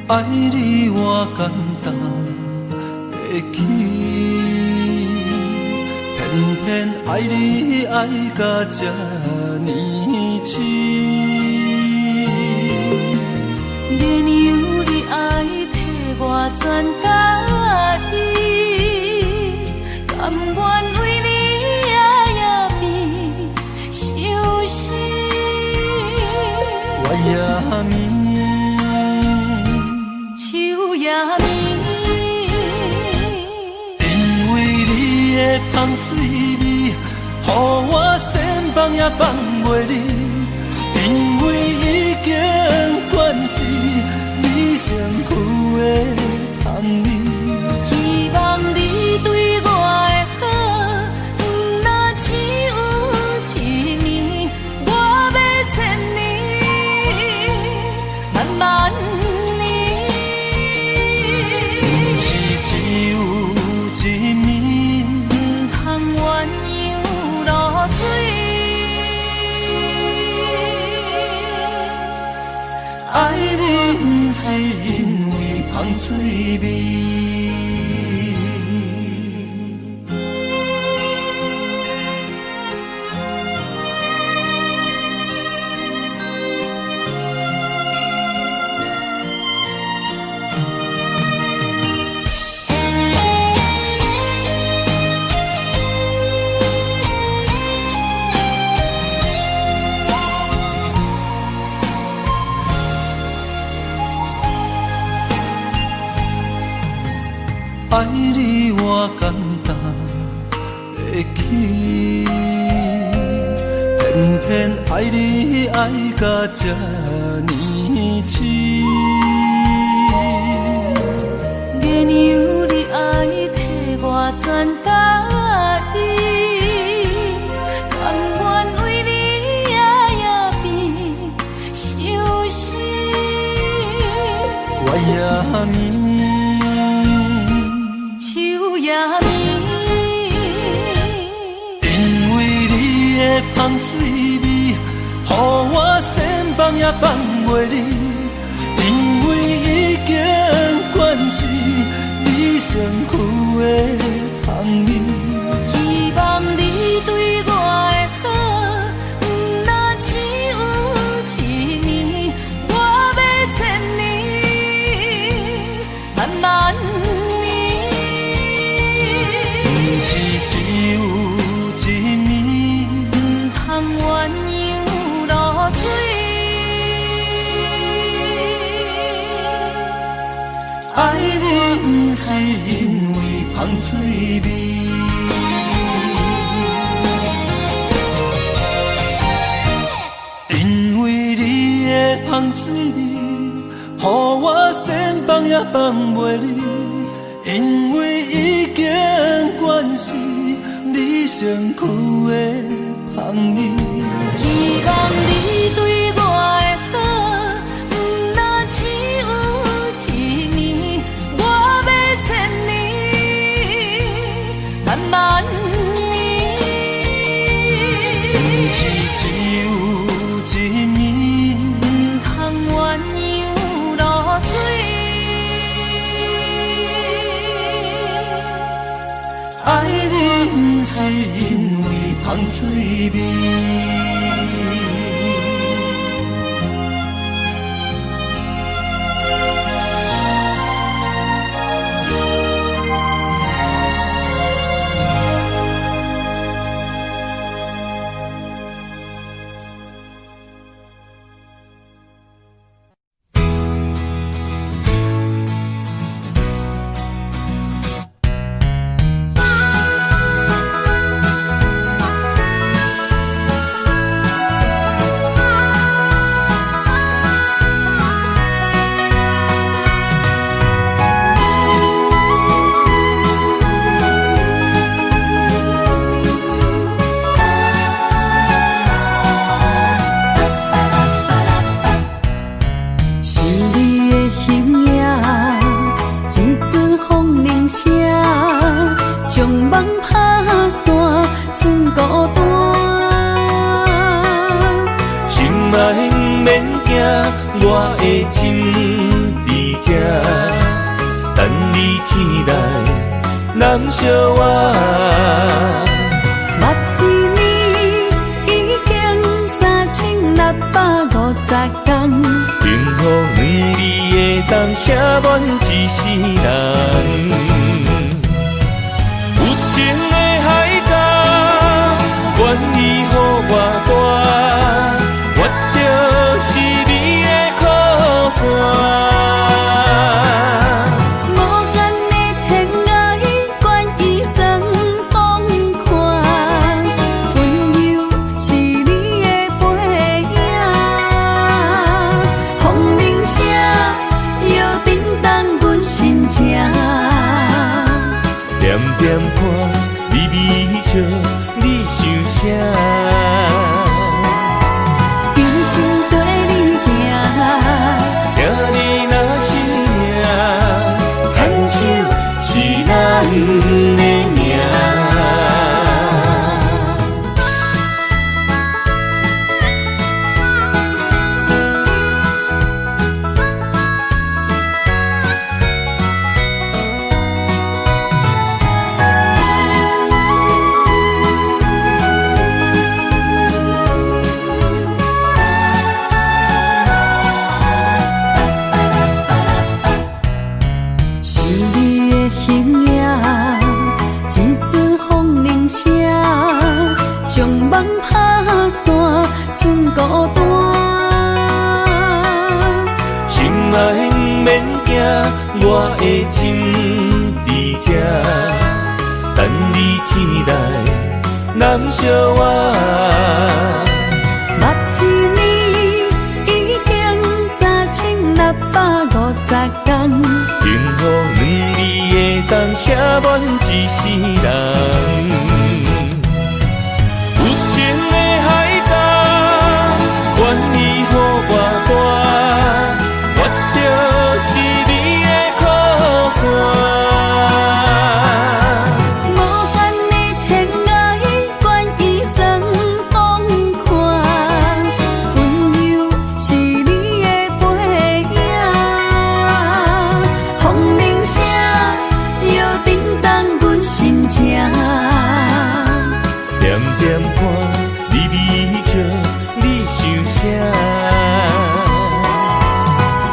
愛你我簡單會起，偏偏愛你愛甲這呢癡。免有你愛替我全家己，甘願為你夜夜變相思。月也暝，秋也暝，因為你的香水味，予我想放也放袂離。因為已經慣是你身軀的香味，希望你對我的好，毋若只有一暝，我欲千年，萬萬年。毋是只有一暝，毋通鴛鴦落水。愛你毋是因為香水味。愛你我簡單會起，偏偏愛你愛甲這呢癡。免有你愛替我全家己，甘願為你夜夜變相思。月也暝，秋也暝，因為你的香水味，予我想放也放袂離。因為已經慣是你身軀的香味，希望你對我的好，毋若只有一暝，我欲千年，萬萬年。毋是只有一暝，毋通鴛鴦落水。愛你毋是因為香水味。因為你的香水味，予我想放也放袂離。因為已經慣是你身軀的香味，希望你對我的好，毋若只有一暝，我欲千年，萬萬年。毋是只有一暝，毋通鴛鴦落水。愛你毋是因為香水味。想你的形影，一阵风铃声，将梦拍散，剩孤单。心爱毋免惊，我的心伫這，等你醒來，攬惜我。目一年已經3650天，幸福兩字會當寫滿一世人。有情的海角，願意予我大，我就是你的靠山。無限的天涯，願意算風看，溫柔是你的背影。風鈴聲搖振動阮心情。點點看，微微笑，你想啥？一生綴你行，聽你若是命，牽手是咱的命。想你的形影，一阵風鈴聲，將夢拍散，剩孤單。心愛毋免驚，我的情佇這，等你醒來，攬惜我。目一年已經3650天，幸福兩字會當寫滿一世人。有情的海角，願意予我大，我就是你的靠山。無限的天涯，願意算風看，溫柔是你的背影。風鈴聲搖振動阮心情。點點看，微微笑，你想啥？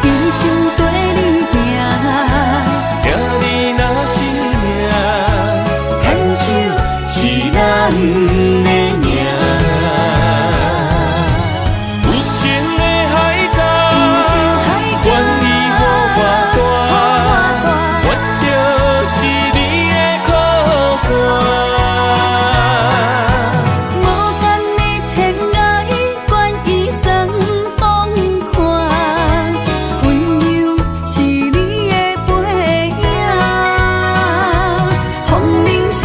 一生綴你行，聽你若是命，牽手是咱的命。有情的海角，願意予我大，我就是你的靠山。無限的天涯，願意算風看，溫柔是你的背影。風鈴聲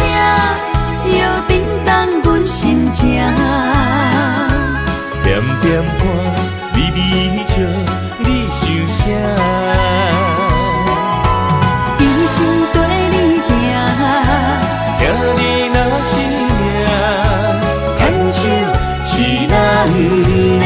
搖振動阮心情。點點看，微微笑，你想啥？一生綴你行，聽你若是命，牽手是咱的命。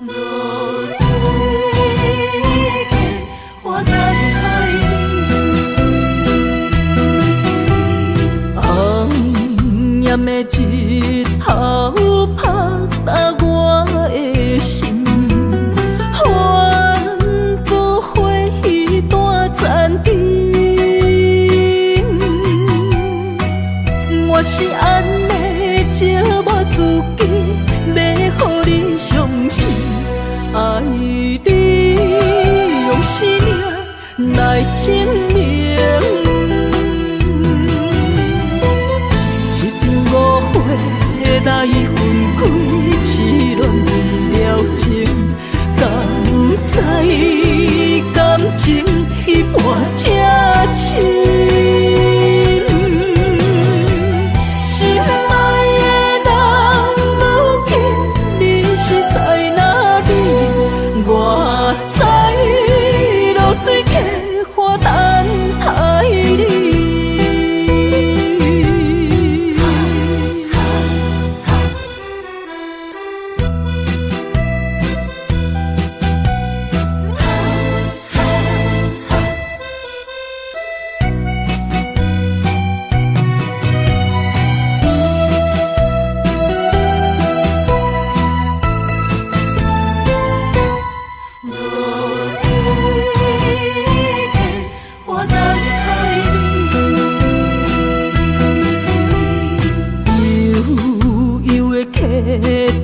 落水客，我等待你。红艳的日头拍打我的心，反复回忆断残灯。我是按呢折磨自己，欲予你伤心，愛你。生命來證明。一場誤會來分開，痴戀了情，敢知感情彼半這深。心愛的人，如今你是在哪裡？我知落水溪岸等待你。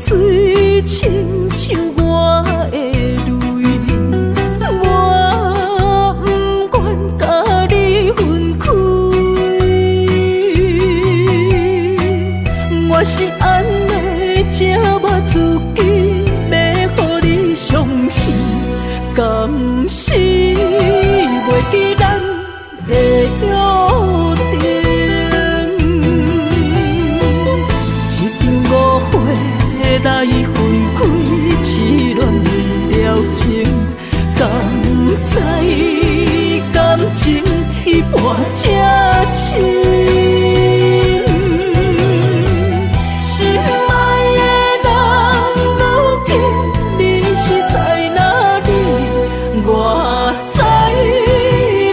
水親像我的淚，我不願佮你分開。我是按呢這麼自己，欲予你傷心，敢是袂記咱的約定。一場誤會來分開，痴戀了情，敢知感情彼半這深。心愛的人，如今你是在哪裡？我知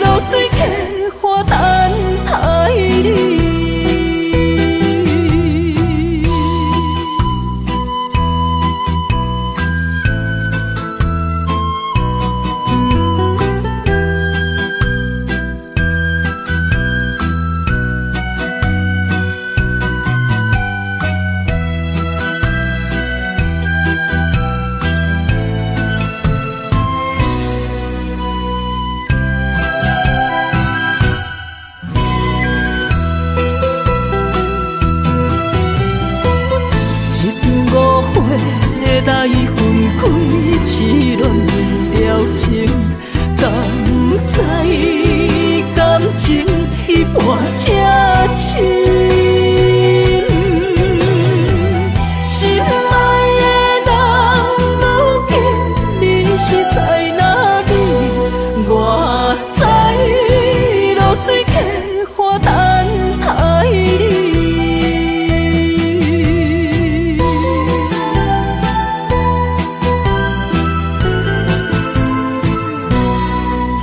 落水溪岸等待你。一場誤會來分開，痴戀了情，敢知感情彼半這深。心愛的人，如今你是在哪裡？我知落水溪岸等待你。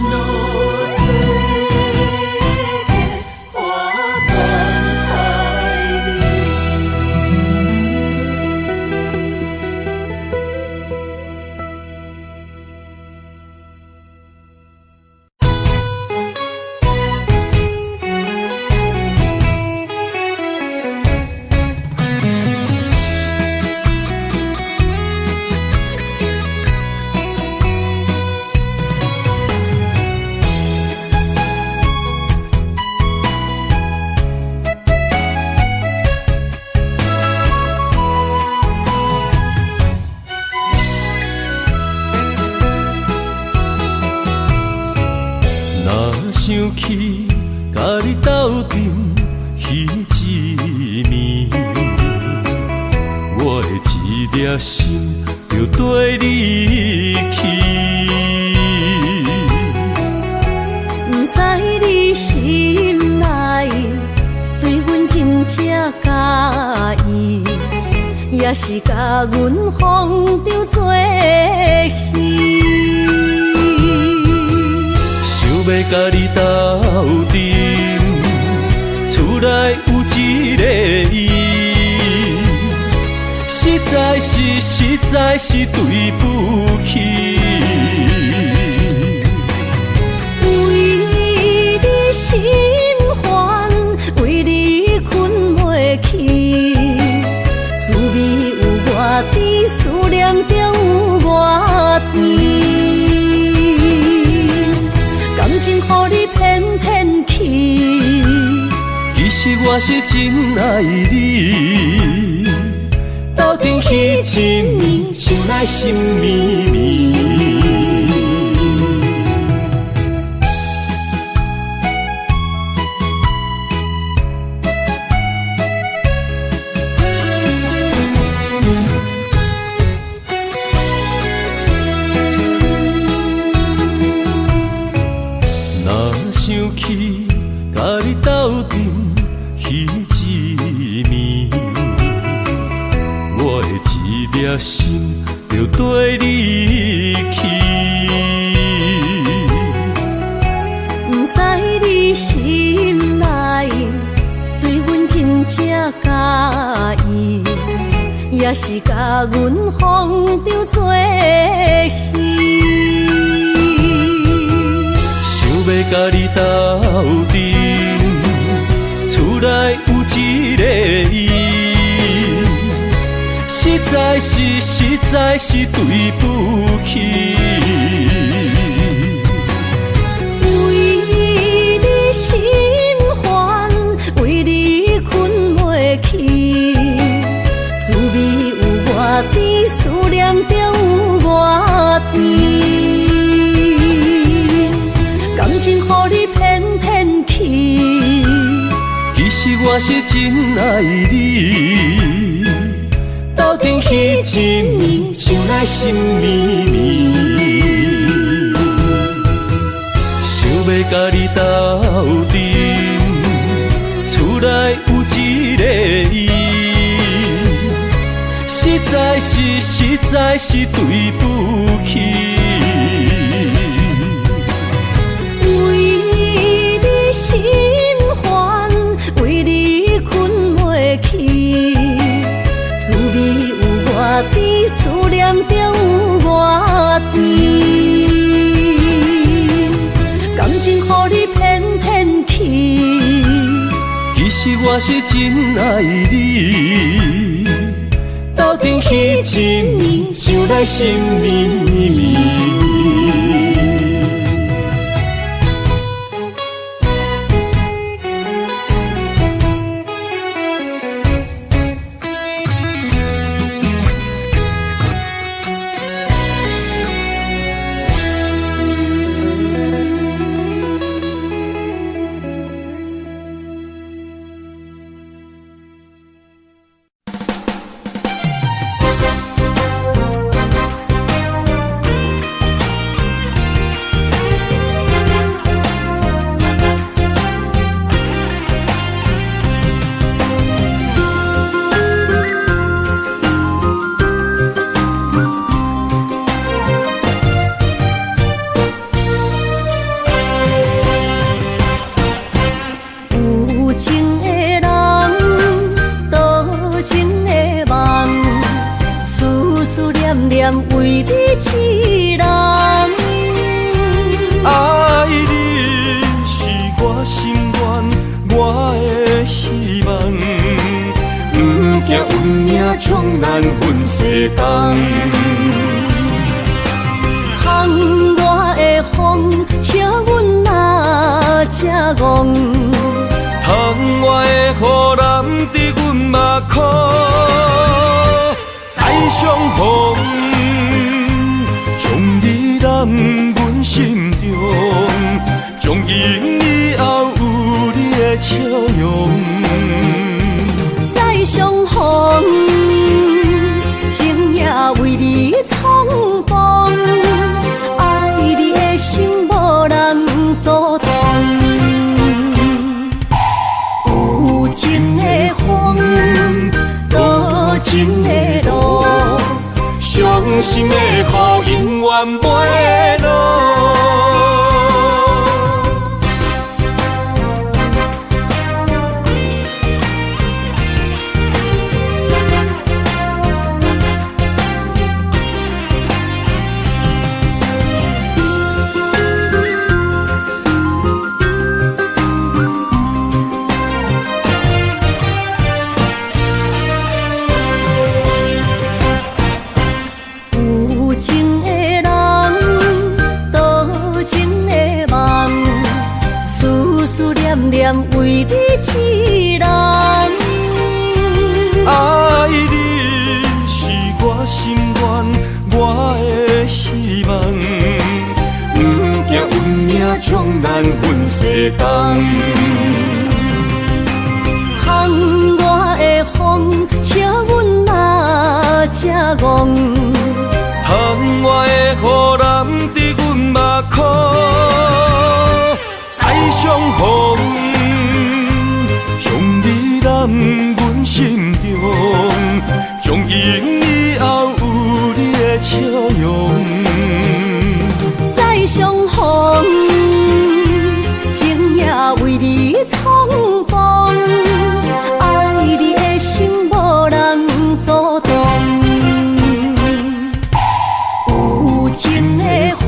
落水溪岸等待你。若想起佮你斗陣彼一暝，我的一粒心就綴你去。不知你心內對阮真正佮意，也是共阮風中做戲。想欲佮你鬥陣，厝內有一個伊，實在是對不起。為你心煩，為你睏袂去，滋味有偌甜，思念中有偌甜。我是真愛你，鬥陣彼一暝，想來心绵綿。若想起佮你鬥陣彼一暝，我的一粒心就綴你去。不知你心內對阮真正佮意，也是共阮風中做戲。想欲佮你鬥陣，厝內有一个伊，實在是對不起。為你心煩，為你睏袂去，滋味有偌甜，思念就有偌甜。感情予你騙騙去，其實我是真愛你，鬥陣彼一暝，想來心綿綿。想欲佮你鬥陣，厝內有一個伊，實在是對不起。為你心煩，為你睏袂去，滋味有偌甜，思念就有偌甜。感情予你騙騙去，其實我是真愛你，鬥陣彼一暝，想來心綿綿。有情的人，多情的夢，思思念念為你一人。愛你是我心願，我的希望，不驚運命將咱分西東。窗外的風，笑阮若這戇。窗外的雨淋得阮目眶，再相逢，将你揽阮心中，从今以後有你的笑容。再相逢，情也為你重逢，愛你的心無人阻擋。有情的風，多情的路，傷心的雨永遠袂落。有情的人，多情的夢，思思念念為你一人。袂动。窗外的风，笑阮若这戆。窗外的雨淋伫阮目眶，再相逢，将你揽阮心中，从今以后有你的笑容。再相逢，情也为你重逢，爱你的心无人阻挡。有情的风，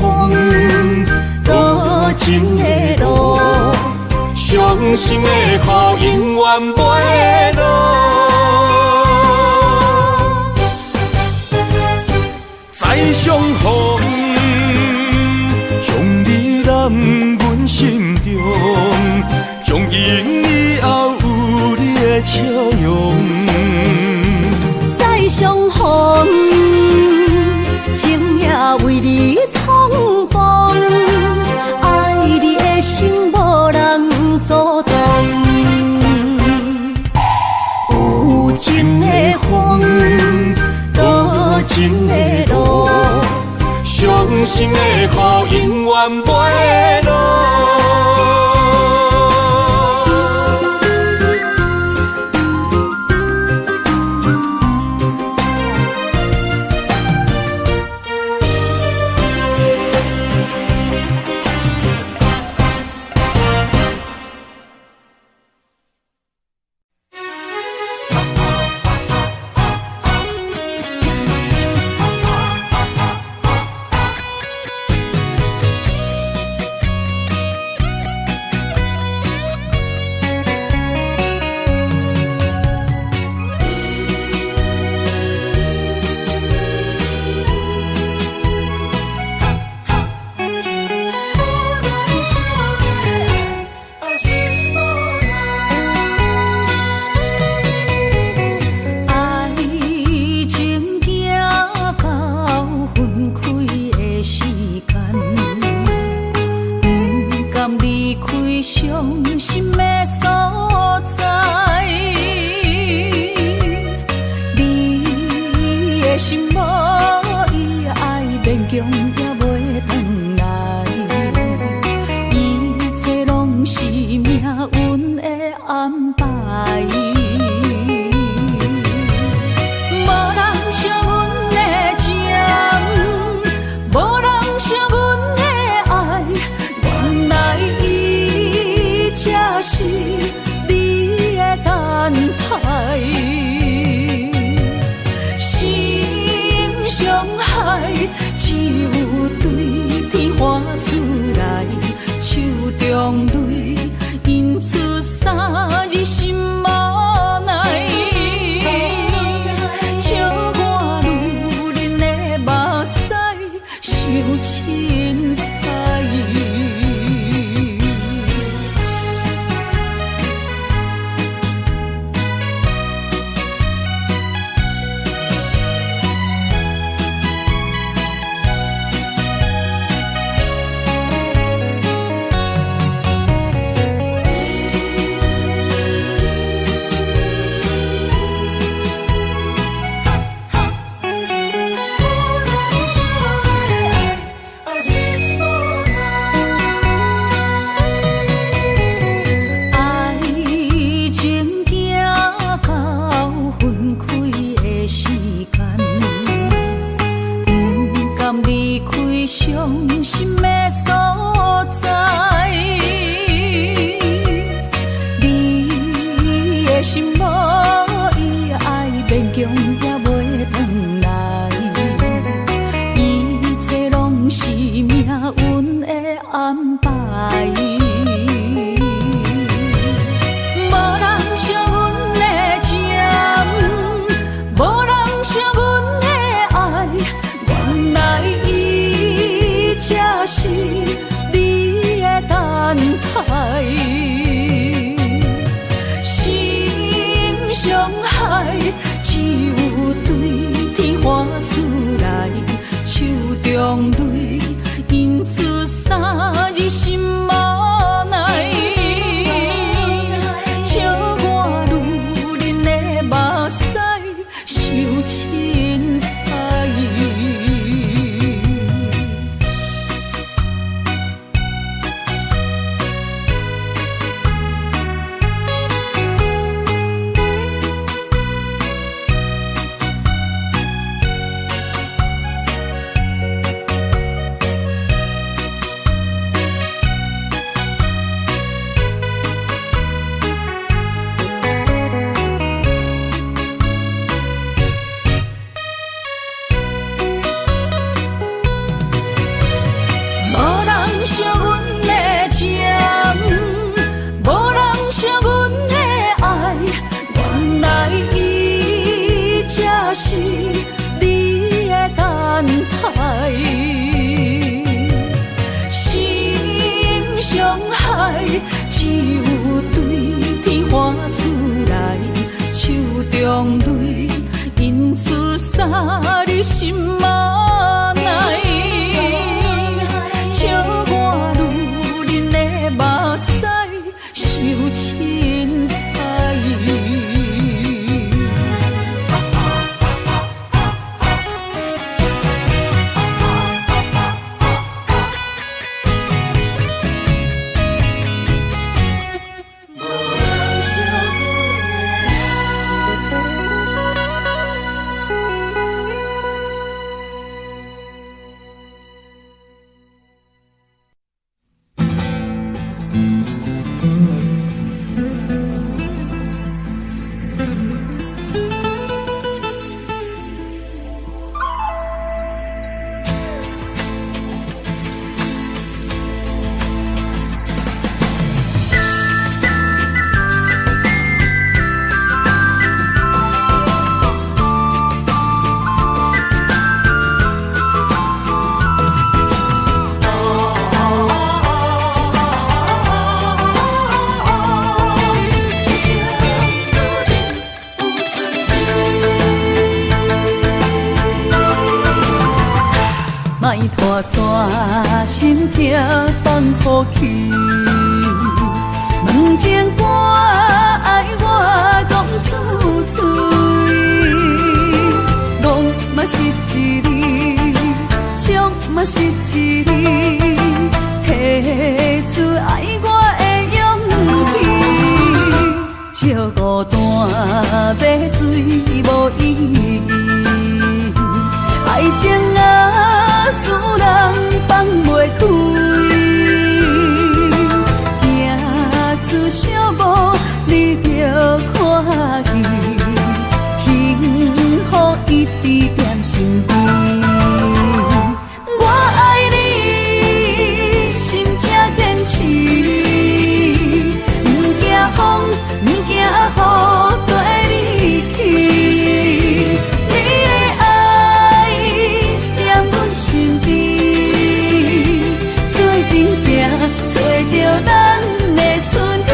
多情的路，伤心的雨永远袂落。再相逢，将你揽阮心中，从今以后有你的笑容。再相逢，情也为你重逢，爱你的心无人阻挡。有情的风，多情的路，伤心的雨永远袂落。中泪，引出三字心无奈。有對天喊出來，手中淚印出三日心仔內，笑我女人的目屎傷凊彩。莫拖沙，心痛放予去。问情歌愛我講出嘴，戇嘛是一字，笑嘛是一字，提出愛我的勇氣。笑孤單欲醉無意義，愛情若使人放袂開，行出小步你就看見，幸福一直踮身邊。我愛你，心才堅持，毋驚風，毋驚雨，綴你去。你的愛踮阮身邊，做陣行，揣著咱的春天。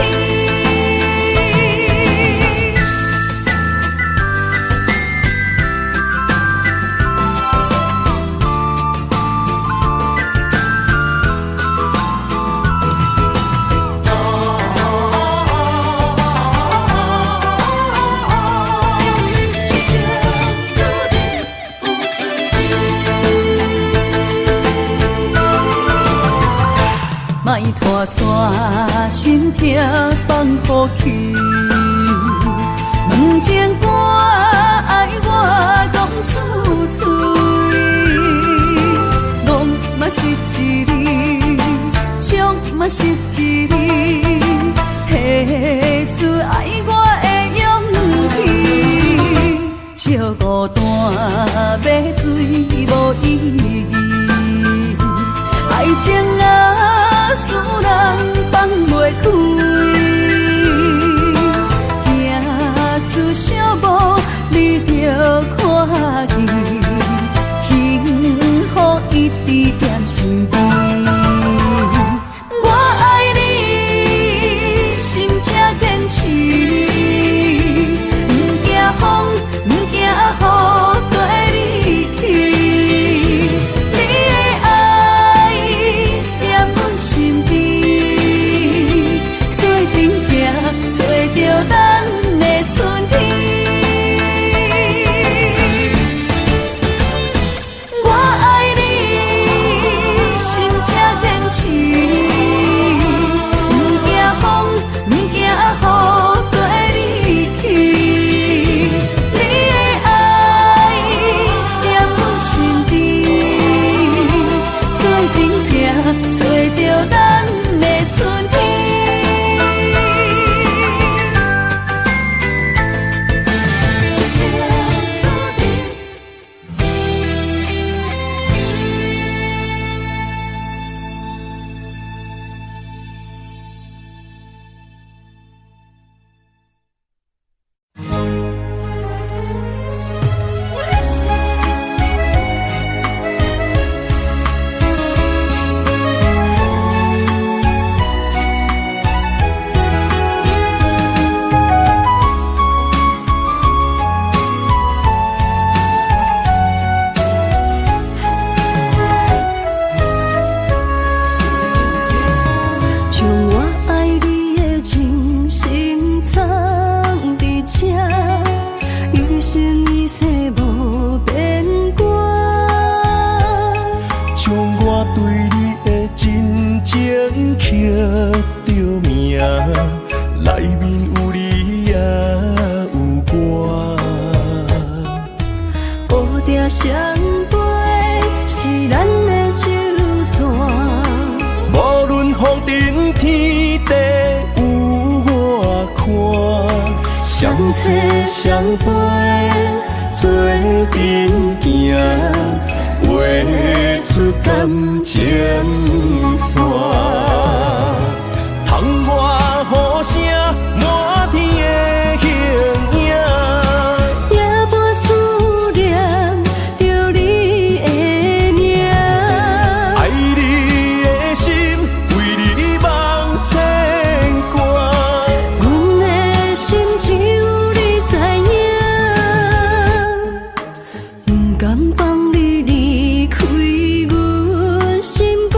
莫拖沙，心痛放予去。问情歌愛我講出嘴，戇嘛是一字，笑嘛是一字，提出愛我的勇氣。笑孤單欲醉無意義，愛情若使人放袂開，行出小步你就看見，幸福一直踮身邊。我愛你，心才堅持，毋驚風，毋驚雨，綴你去。你的愛踮阮身邊，做陣行，揣著咱的春天。生一世無變卦。將我對你的真情刻著名，內面有你也有我。烏蝶相飛是咱的酒泉，無論風塵天地有偌寬，相找相陪做陣行，畫出感情線。窗外雨聲，滿天的形影，也伴思念著你的名。愛你的心，為你茫牽掛。阮的心只有你知影，不甘放你離開阮心肝，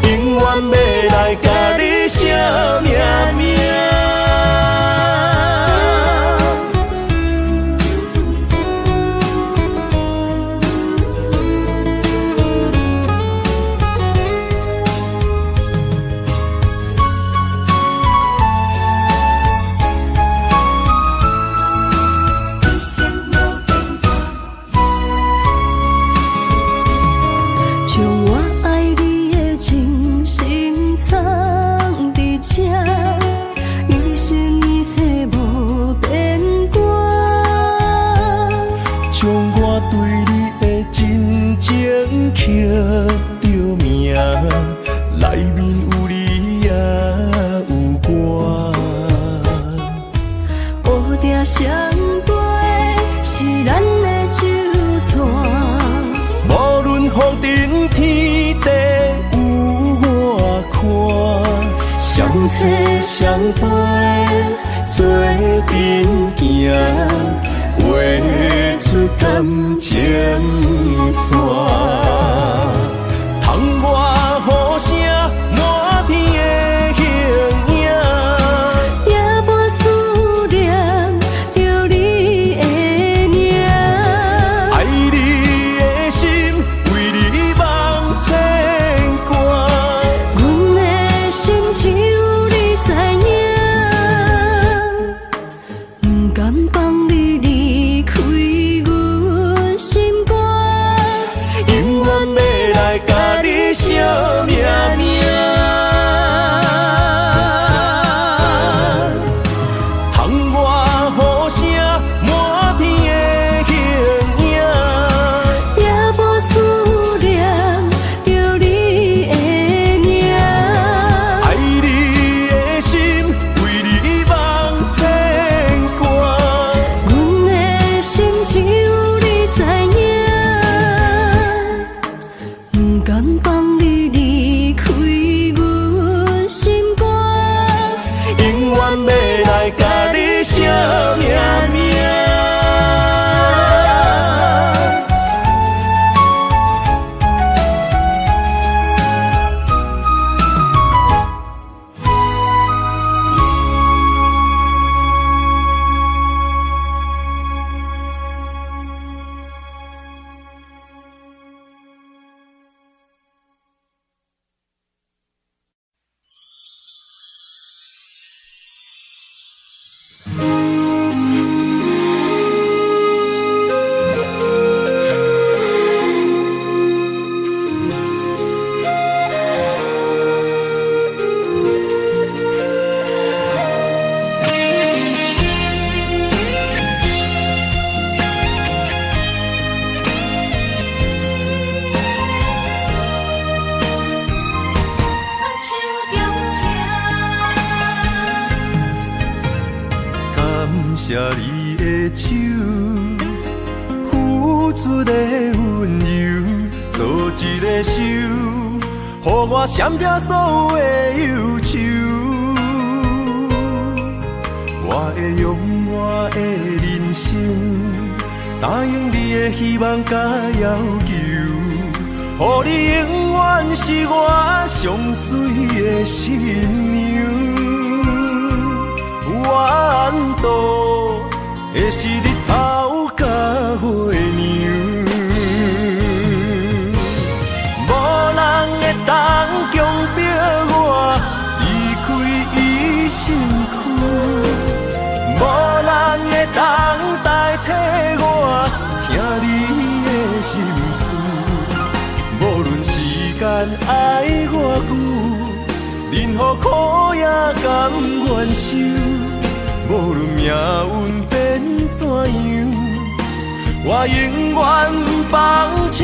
永遠欲來共你相命命。將我愛你的真心藏佇這，一生一世無變卦。將我對你的真情刻著名，內面有你也有我。烏蝶相飛是咱的酒泉，無論風塵天地有偌寬，相找相陪做陣行，畫出感情線。窗外雨聲，滿天的形影，也伴思念著你的名。愛你的心，為你茫牽掛。阮的心只有你知影，不甘放你離開阮心肝，永遠欲來共你相命命。窗外雨聲，滿天的形影，也伴思念著你的名。愛你的心，為你茫牽掛。阮的心只有你知影，不甘放你離開阮心肝，永遠欲來共你相命命。感謝你的手，付出的溫柔，倒一个手，予我閃避所有的憂愁。我會用我的人生，答應你的希望佮要求，予你永遠是我上媠的新娘。怨度的是日頭。任何苦也甘愿受。无论命运变怎样，我永远放手，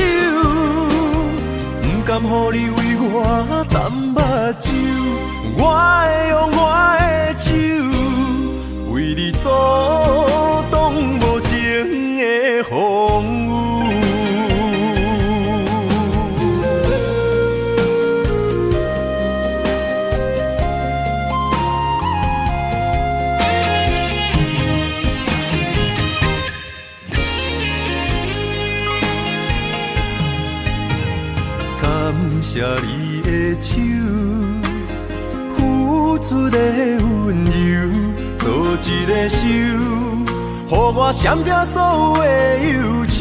不甘予你为我澹目睭。我会用我的手，为你阻挡无情的风雨。感谢你的手，付出的温柔，做一个手，予我闪避所有的忧愁。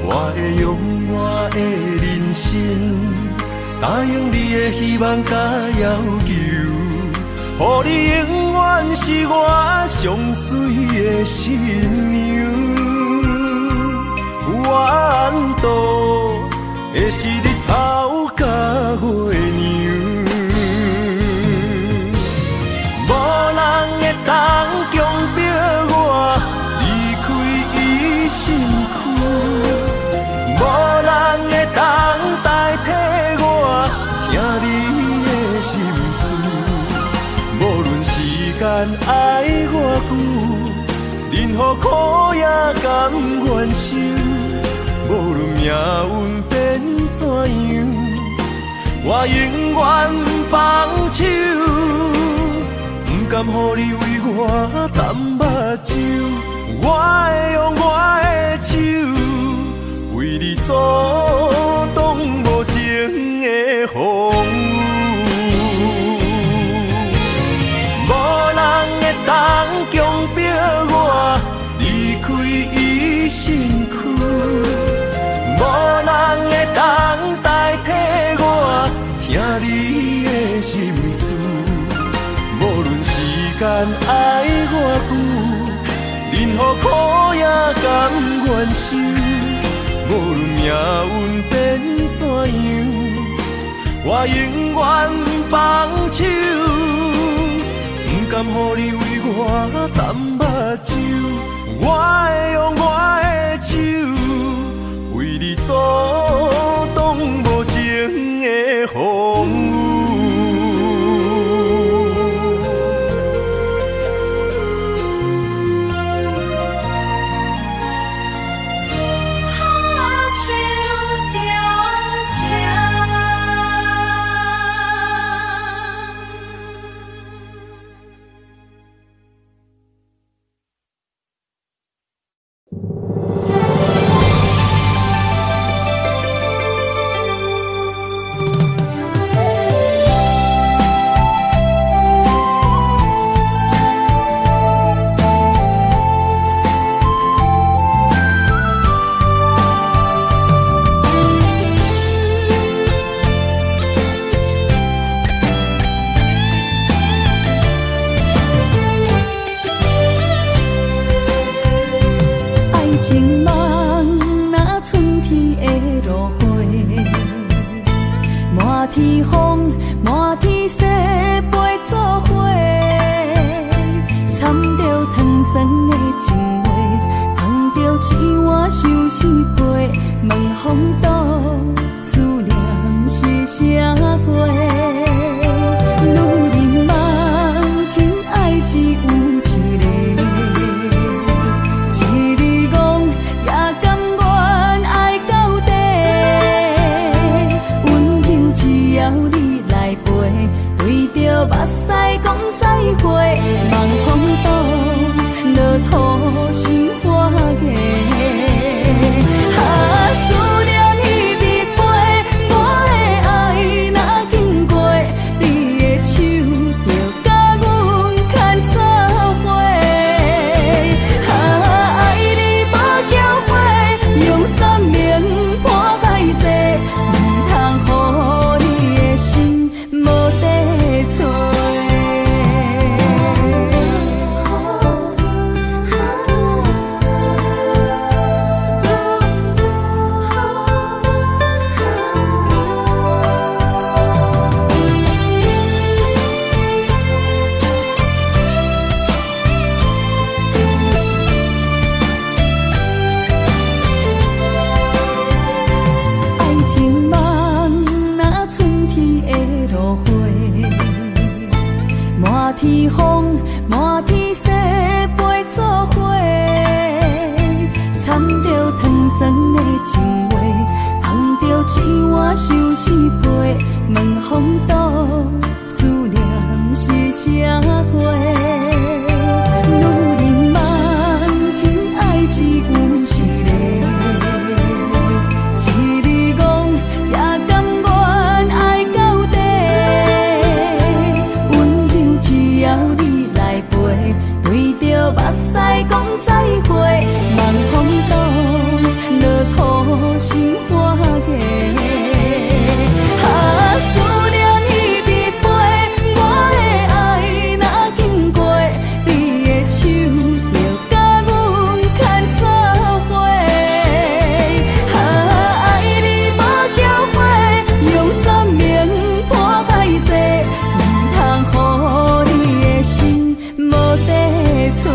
我会用我的人生，答应你的希望佮要求，予你永远是我上水的新娘。怨妒的是日头佮月娘，无人会当强迫我离开伊身躯，无人会当代替我听你的心事。无论时间爱偌久，任何苦也甘愿受。无论命运变怎样，我永远放手，不甘予你为我澹目睭。我会用我的手，为你阻挡无情的风雨。无人会当强迫我离开伊身躯，无人会当代替我听你的心事。无论时间爱偌久，任何苦也甘愿受。无论命运变怎样，我永远放手，不甘予你为我澹目睭。我会用我的手，为你阻挡无情的风雨。天风满天雪飞作伙，掺着糖酸的情话，捧着一碗相思杯，问风度思念是啥货？女人梦真爱只有一个，一日戆也甘愿爱到底。温柔只要你来陪，对着目屎讲再会，望风度落土心花月。啊，思念彼味飞，我的爱若经过，目屎講再會，望風度，落苦心肝个。啊，思念一直飛，我的愛若經過，你的手就佮阮牽做伙。啊，愛你無後悔，用生命破歹勢，毋通予你的心無地揣。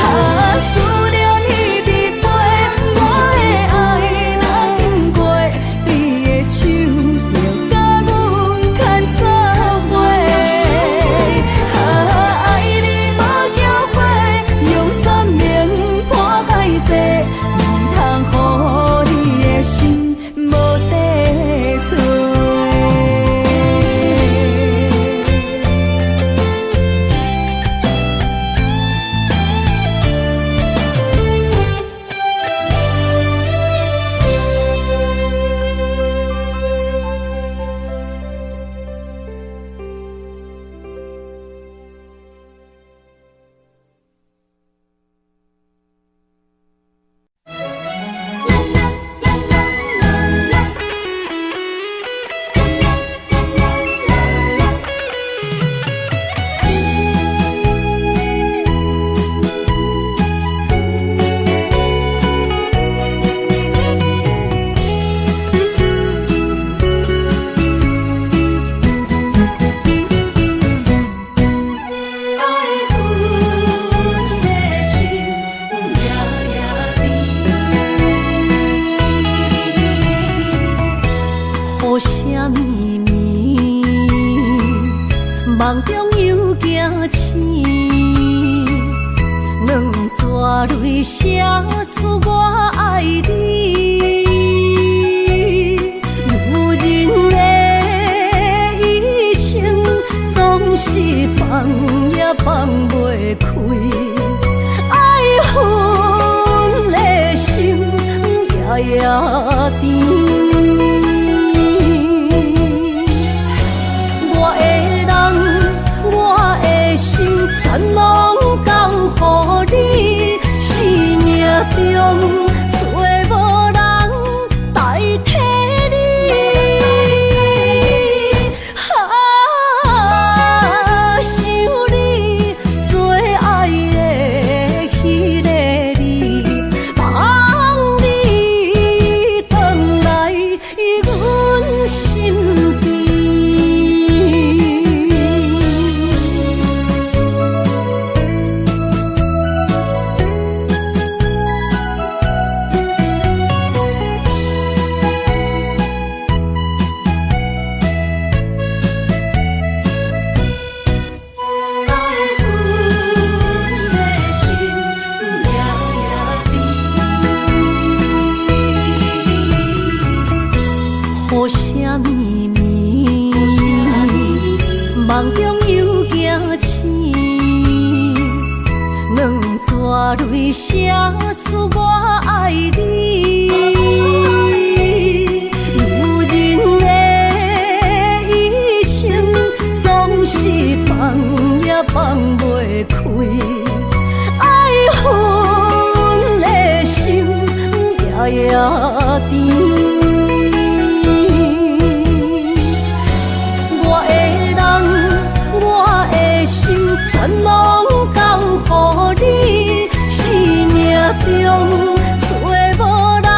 啊，思念一直飛，我的愛若經過，你的手就佮阮牽做伙。啊，愛你無後悔，用生命破歹勢，毋通予你的心無地揣。愛阮的心夜夜甜，雨聲綿綿，夢中又驚醒，兩撮淚寫出我愛你。女人的一生總是放也放袂開，愛恨的心夜夜甜。我的人，我的心，全攏交予你，生命中找無人代替你。啊，想你最愛的彼个你，望你轉來阮身邊。愛阮的心夜夜甜，雨聲綿綿，夢中又驚醒，兩撮淚寫出我愛你。女人的一生總是放也放袂開，愛恨的心夜夜甜。我的人，我的心，全攏交予你，生命中找無人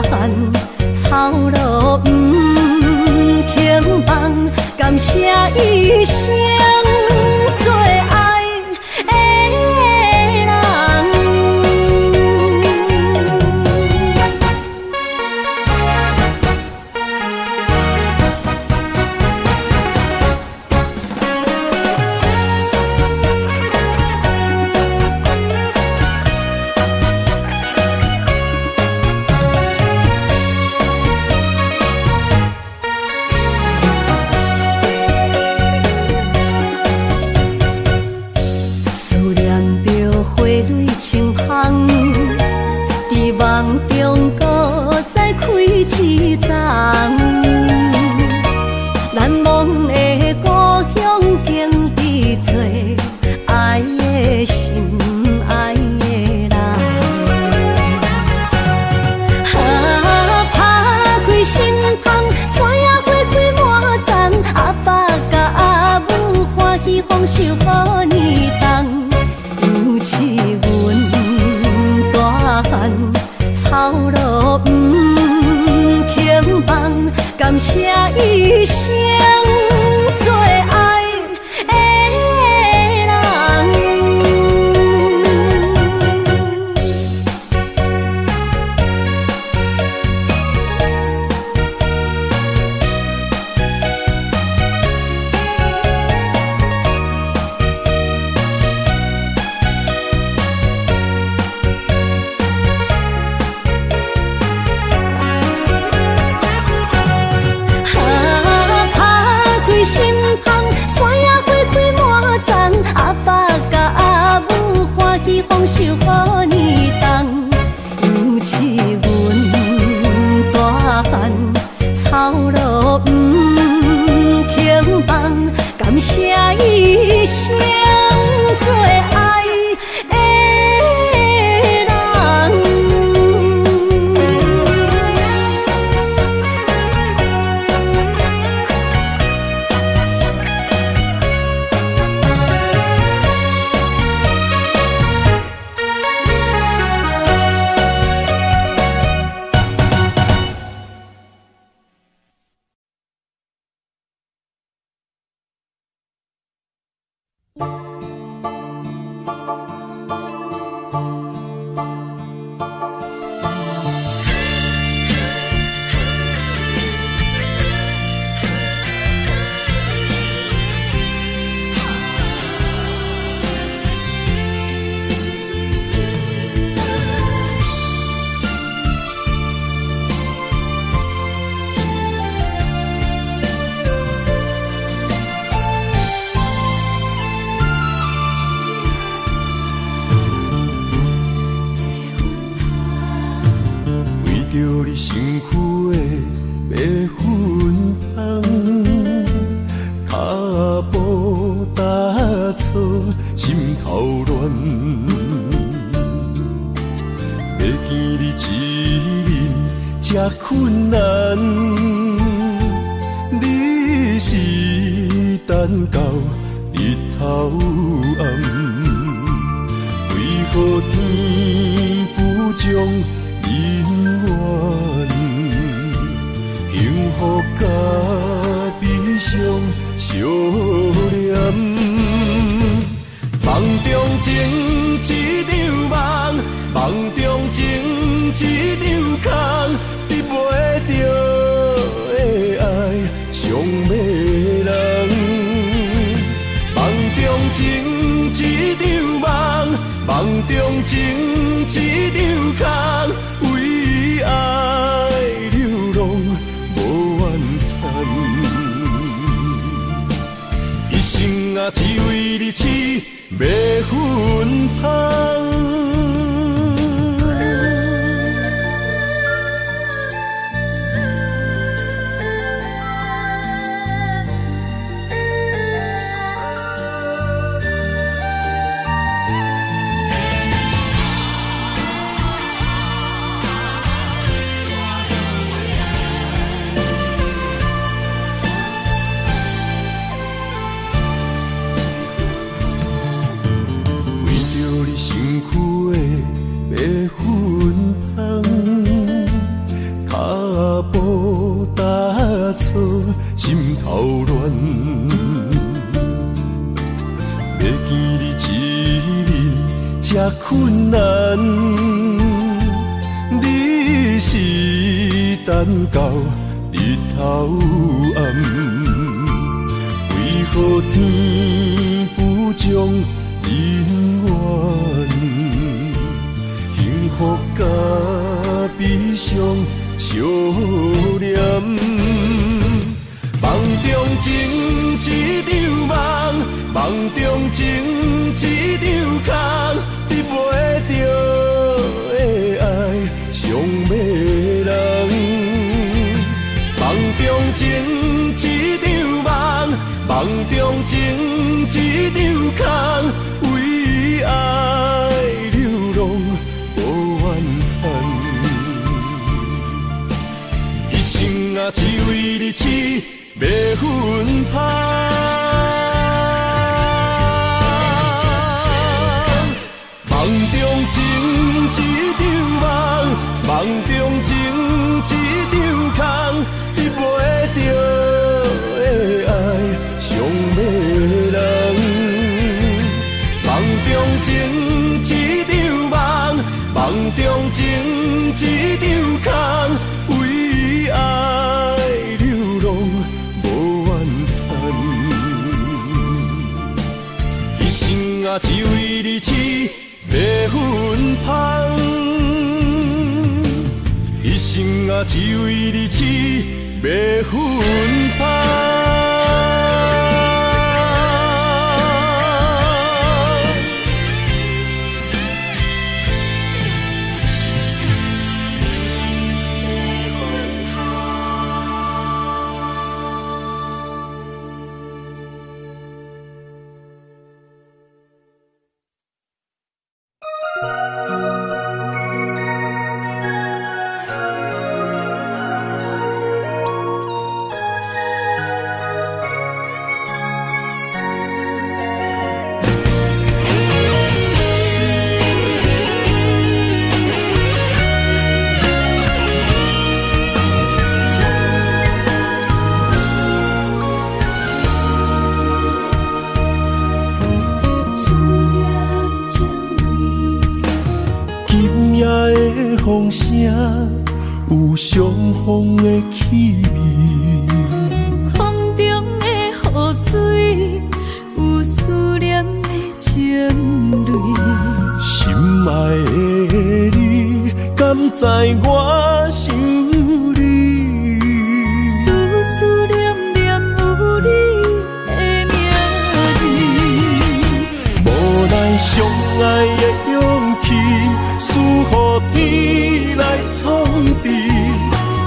漢，頭路毋肯放，感謝一生最愛的人。思念著花蕊清芳，佇夢中閣再開一叢。難忘的故鄉景致多，愛的心愛的人。啊，拍開心窗，山野花開滿叢，阿爸佮阿母歡喜豐收予年冬。猶似阮大漢，頭路毋肯放，感謝一生最愛的人。啊，拍開心窗，山野花開滿叢，阿爸佮阿母歡喜豐收予年冬。猶似阮大漢，頭路毋肯放，感謝一生最愛的人。為著你身軀的白粉香，跤步踏錯，心頭亂。欲見你一面這困難，你是等到日頭暗，為何天不將姻緣，幸福佮悲傷相連。夢中情一場夢，夢中情一場空，得袂著的愛傷迷人。夢中情一場夢，夢中情一場空，為愛流浪無怨嘆，一生啊只為你痴白粉香。错，心头乱。欲见你一面这困难，你是等到日头暗，为何天不将姻缘？幸福佮悲伤相连，梦中情一场梦，梦中情一场空，得袂著的爱伤迷人。梦中情一场梦，梦中情一场空，为爱流浪无怨叹，一生啊只为你痴迷芬芳。梦中情一场梦，梦中情一场空，得袂著的爱伤迷人。梦中情一场梦，梦中情一场空，为爱流浪无怨叹，一生啊只为你痴迷芬芳，一生啊只为你痴迷芬芳。风声有伤风的气味，风中的雨水有思念的情泪。心爱的你，敢知我想你？思思念念有你的名字，无奈相爱的勇气，输予天来创治，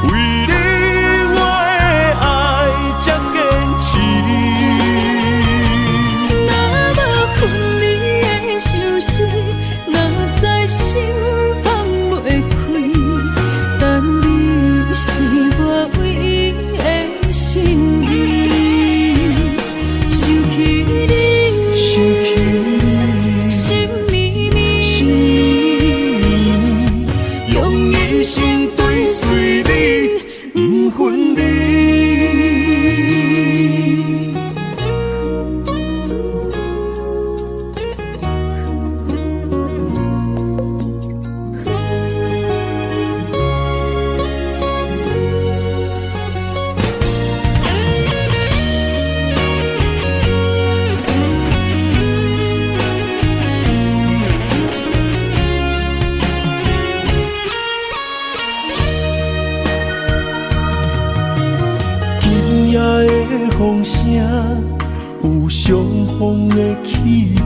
为你我的爱才坚持。若无分离的相思，哪知心放袂开？但你是我唯一的心意。想起你，想起你，心绵绵，心绵绵，用一生追随你，不分离。今夜的风声有伤风的气味，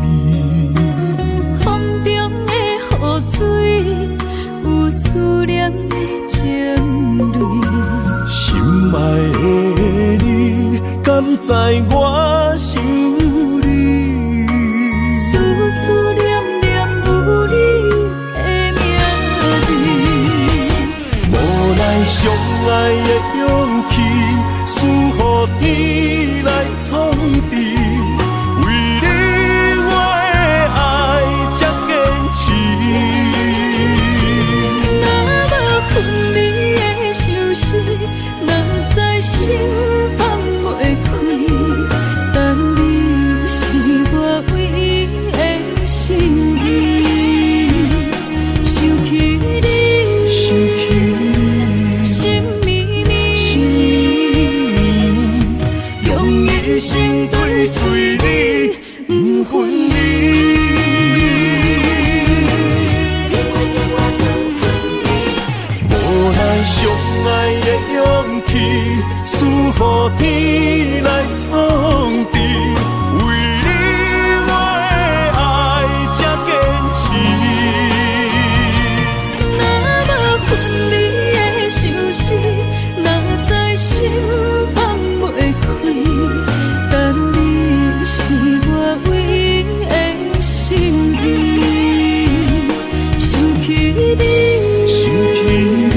风中的雨水有思念的情泪。心爱的你，敢知我想你？思思念念有你的名字，无奈相爱的勇气，输予天来创治，为你我的爱才坚持。若无分离的相思，哪知心勇氣，輸予天來創治，為你我的愛才堅持。若無分離的相思，哪知心放袂開？但你是我唯一的心意，想起你，想起你，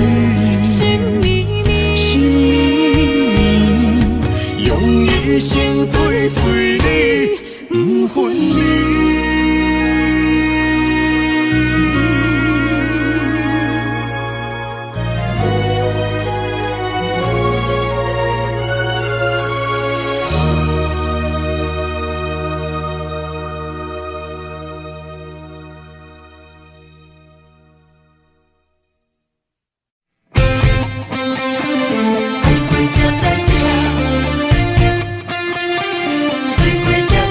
心绵绵，心绵绵，用一生追隨你，不分離。愛過才知疼，醉過才知疼。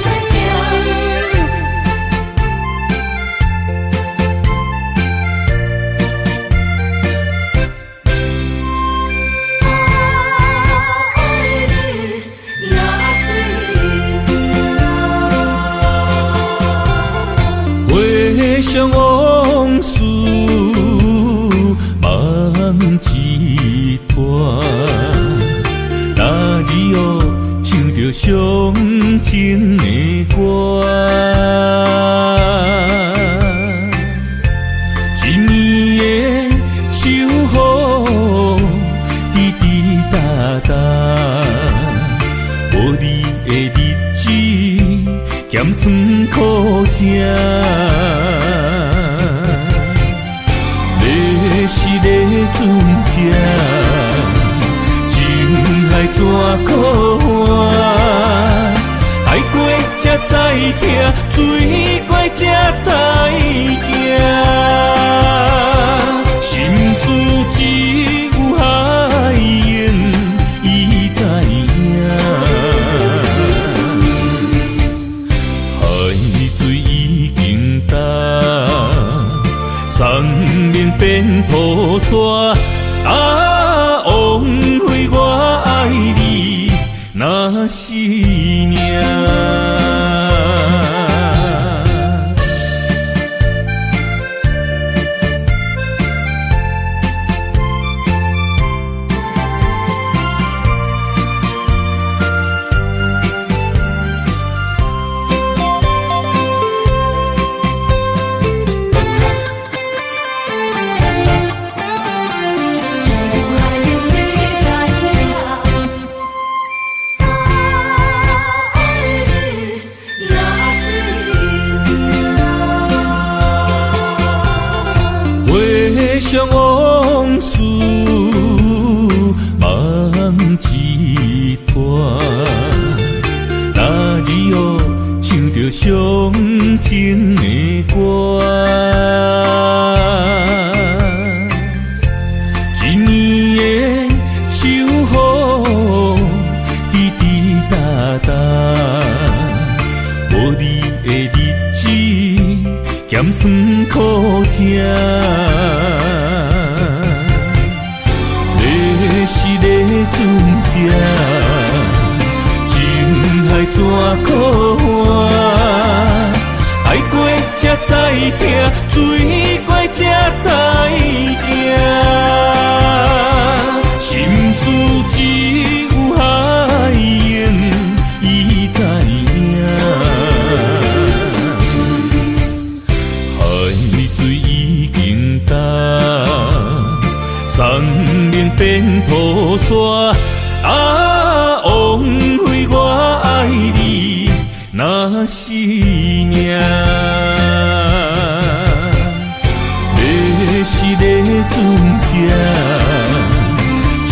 愛你若是命。回想往事，梦一段。那日哦，唱著伤情的歌，一暝的秋雨，滴滴答答，无你的日子，咸酸苦食。要是咧船只，情海怎苦换？爱过才知疼，醉过才知行。心事只有海湧伊知影。海水已經乾，山盟變土沙。啊，枉費我愛你，若是命。只有海湧伊知影。愛你若是命。回想往事，梦一段。那日哦，唱著伤情的歌，一暝的秋雨，滴滴答答，无你的日子，咸酸苦食。要是咧船只，情海怎苦换？爱过才知疼，醉过才知行。心事只有海湧伊知影。海水已經乾，山盟變土沙。啊，枉費我愛你，若是命。要是咧船只，情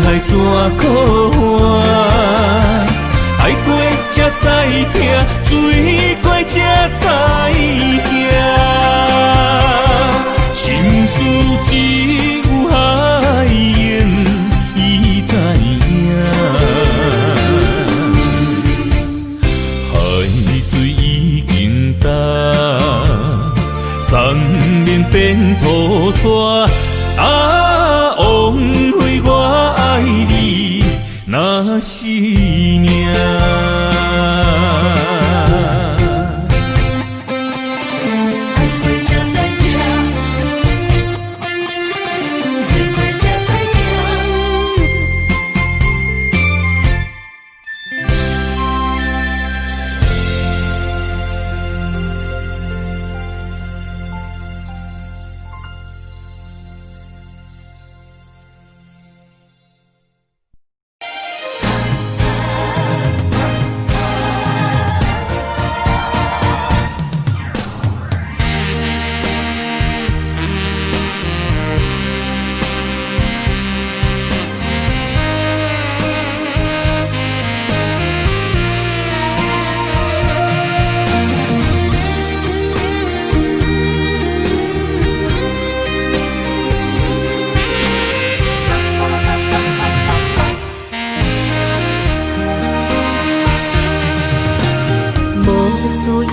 海怎苦换？愛過才知疼，醉過才知行。心事只有海湧伊知影。海水已經乾，山盟變土沙。啊，枉費我生命。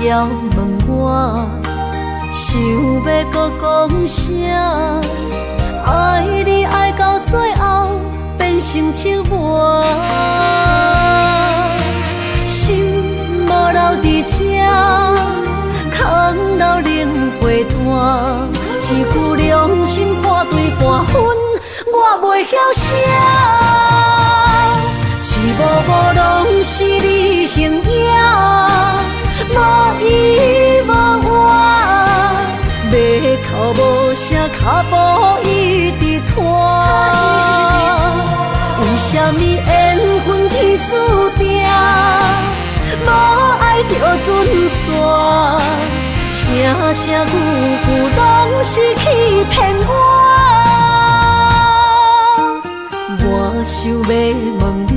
要問我，想欲閣講啥？愛你愛到最後變成折磨，心無留佇這，空留冷被單，一句良心破對半分，我袂曉寫。一幕幕攏是你形影。無依無倚，欲哭無聲，跤步一直拖。為啥物緣分天注定，無愛就準散？聲聲句句攏是欺騙我。我想欲問你，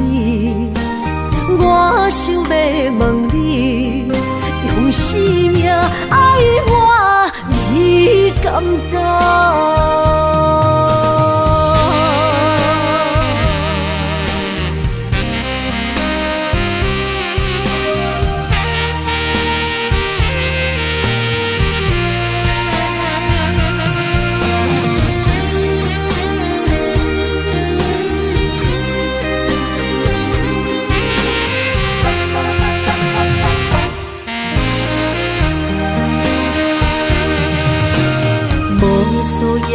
我想欲問你。用生命愛我，你敢敢？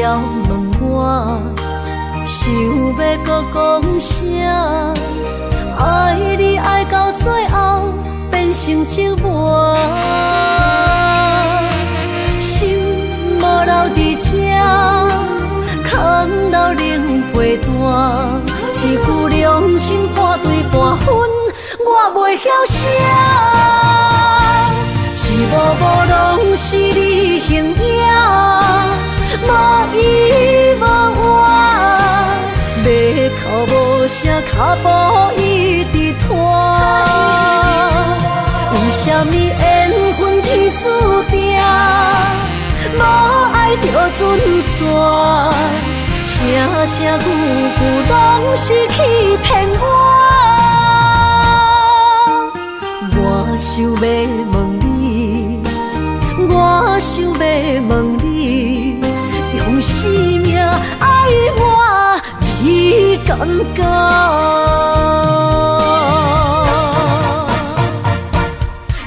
要問我，想欲閣講啥？愛你愛到最後變成折磨，心無留佇這，空留冷被單，一句良心破對半分，我袂曉寫。一幕幕攏是你形影。無依無倚，欲哭無聲，跤步一直拖。為啥物緣分天注定，無愛就準散？聲聲句句攏是欺騙我。我想欲問你，我想欲問你。用生命愛我，你敢敢？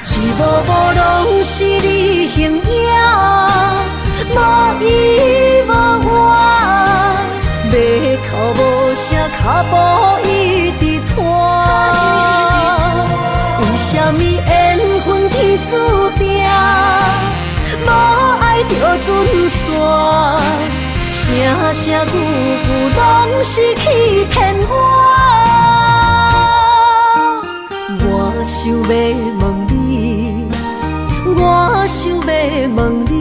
一幕幕攏是你形影，無依無倚，欲哭無聲，跤步一直拖。為啥物緣分天注定？無愛就準散，聲聲句句攏是欺騙我。我想欲問你，我想欲問你，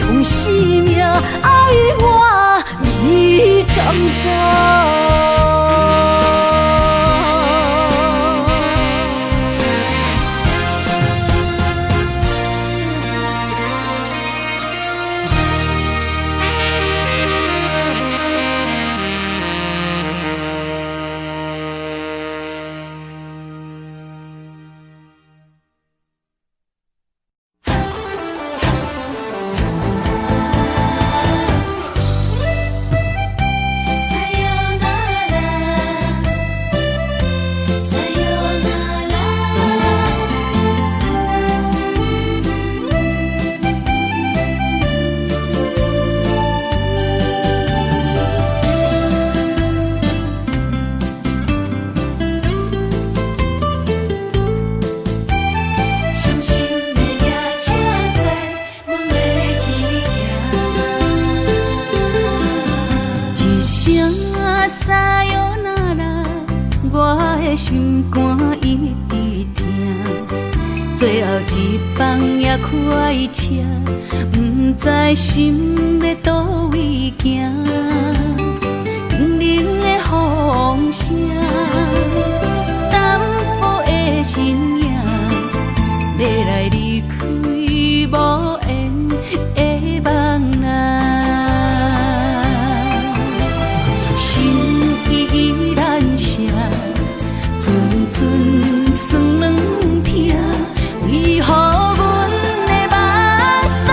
用生命愛我，你敢敢？さよなら，我的心肝一直疼。最後一班也開車，毋知心欲佗位行。叮鈴的風聲，淡薄的身影，欲來離開無緣的夢啊。心依難捨，陣陣酸軟疼，為何阮的目屎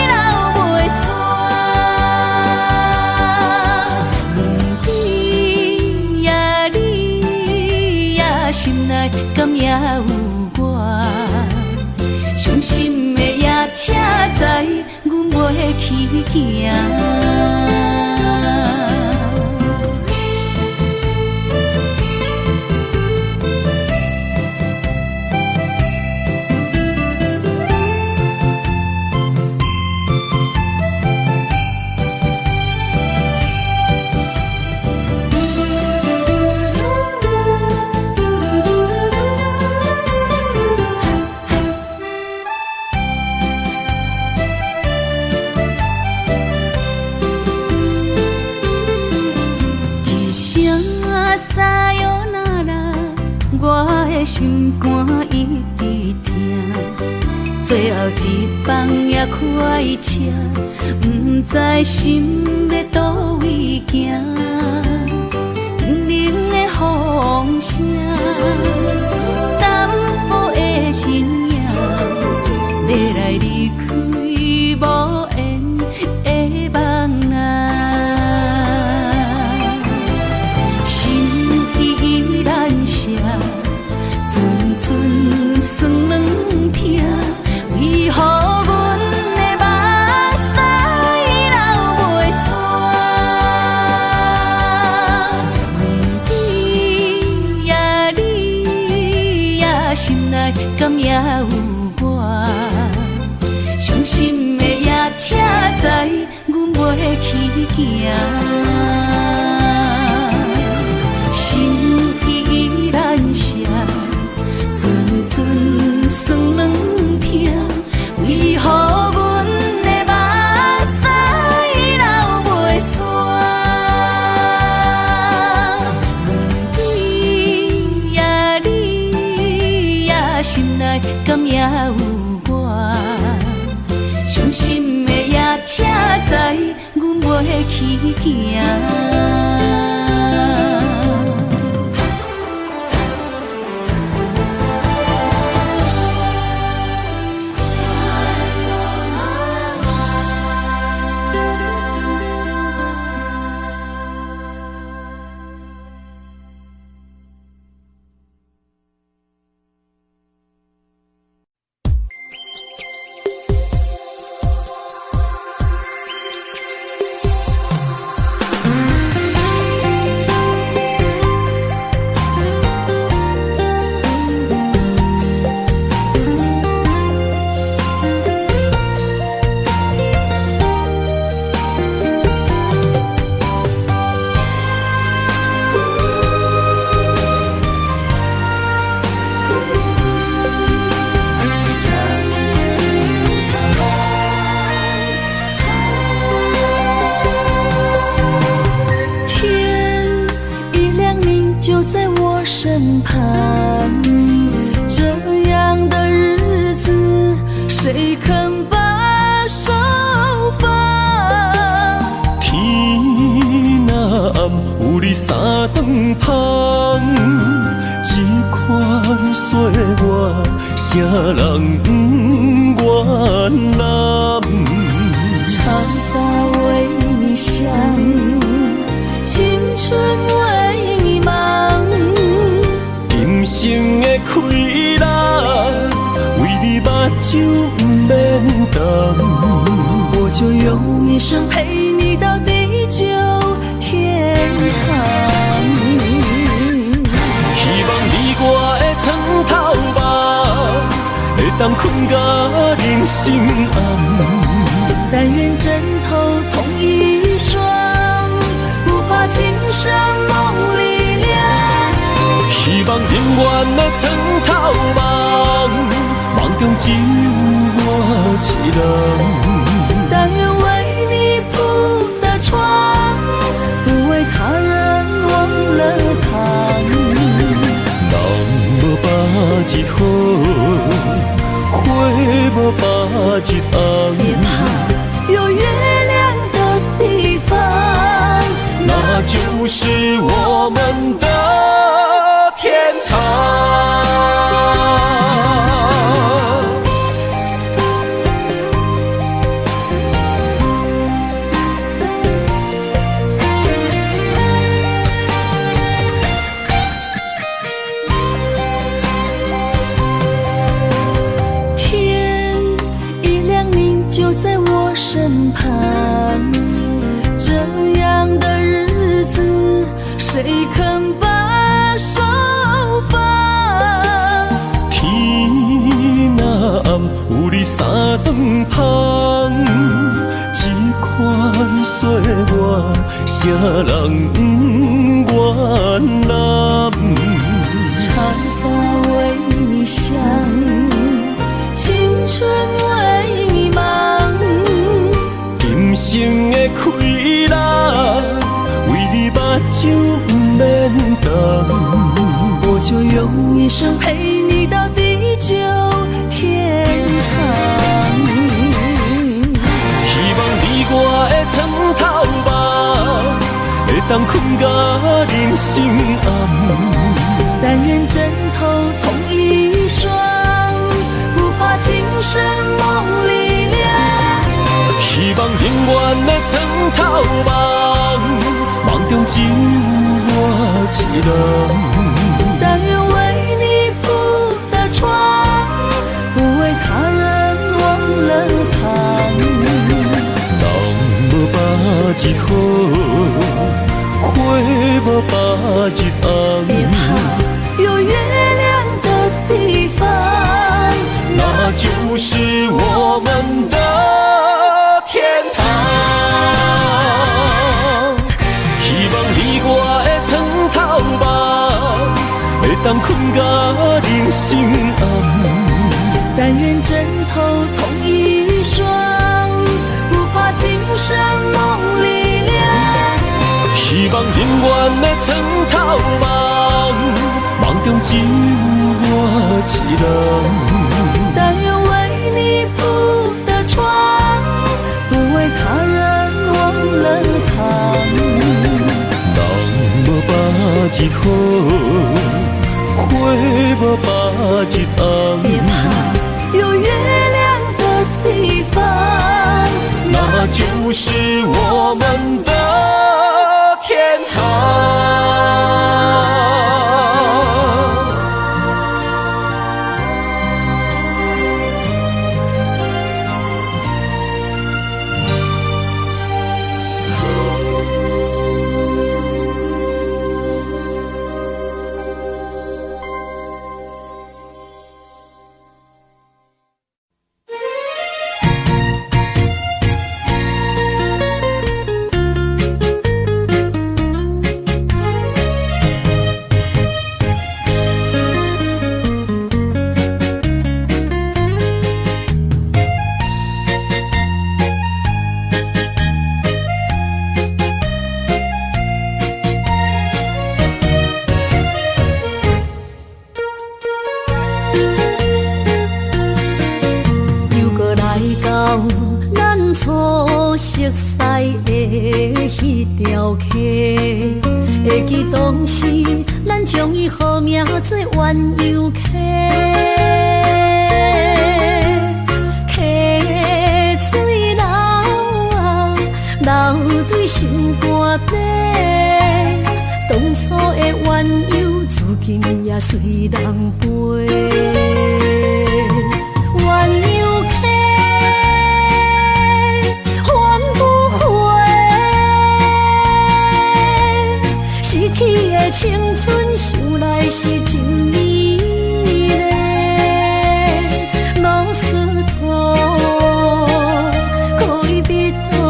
流袂煞？問你呀你呀，心內敢猶有我？傷心的夜車載，阮袂去行。一聲さよなら，我的心肝一直疼。最後一班也開車，毋知心欲佗位行。叮鈴的風聲，淡薄的身影，欲來離開無緣的夢啊。心依難捨，陣陣酸軟疼，為何阮的目屎流袂煞？問你呀你呀，心內敢猶有我？傷心的夜車載，阮袂去行。心依難捨，陣陣酸軟疼，為何阮的目屎流袂煞？問你呀你呀，心內敢猶有我？傷心的夜車載，阮袂去行。天一亮，你就在我身旁。這樣的日子，誰肯把手放？天若暗，有你三頓芳，這款歲月，啥人不願攬？長髮為你想，青春為你忙。今生的開朗，為你目睭毋免瞪。我就用一生陪你到地久天長。希望你我的床頭夢，會當睏甲人生暗。但願枕頭同一雙，不怕今生永遠的床頭夢，夢中只有我一人。但願為你鋪的床，不為他人忘了躺。人無百日好，花無百日紅。別怕，有月亮的地方，那就是我們的天堂。天一亮，你就在我身旁，這樣的日子，誰肯把手放？天若暗，有你三頓香，這款歲月，啥人不願攬？長髮為你香，青春為你忙。今生的開朗，為你目睭不免動。我就用一生陪你到地久天長。希望你我的床頭夢，會當睏到人生暗。但願枕頭同一雙，不怕今生夢裡涼。希望永遠的床頭夢，夢中只有我一人。但願為你鋪的床，不為他人忘了躺。人無百日好，花無百日紅。別怕，有月亮的地方，那就是我們的天堂。希望你我的床頭夢，會當睏到人生暗。但願枕頭同一雙，不怕今生夢裡涼。希望永遠的床頭夢，夢中只有我一人。但願為你鋪的床，不為他人忘了躺。人無百日好，花無百日紅。別怕，有月亮的地方，那就是我們的天堂。溪，會記當時咱將伊號名做鴛鴦溪，溪水流啊流對心肝底，當初的鴛鴦如今也隨人飛。鴛鴦溪還不回，失去的青春想來是真美麗。老石頭恋人啊，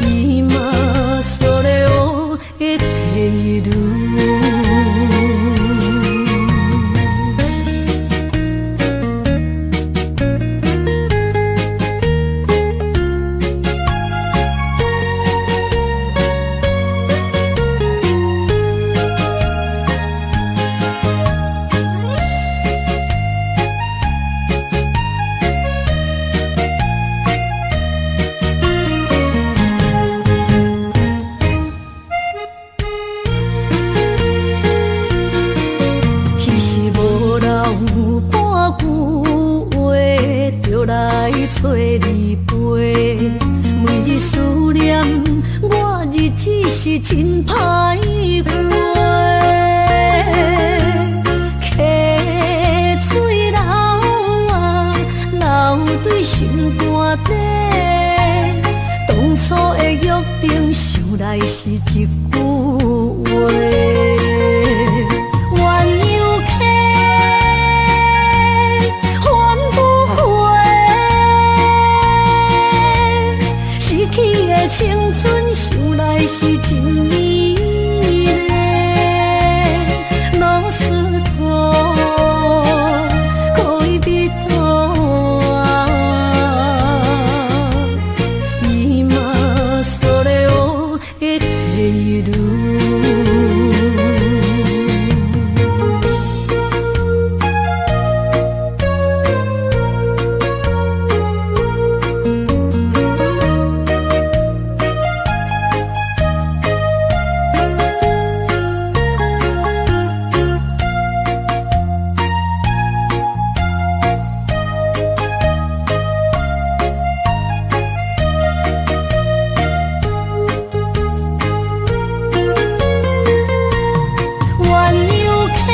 今それを得ている。是真歹過。溪水流啊，流對心肝底。當初的約定，想來是一句話。鸳鸯溪，還不回，失去的青春，想來是真美麗。ロスト戀人は今それを得ている。鸳鸯溪，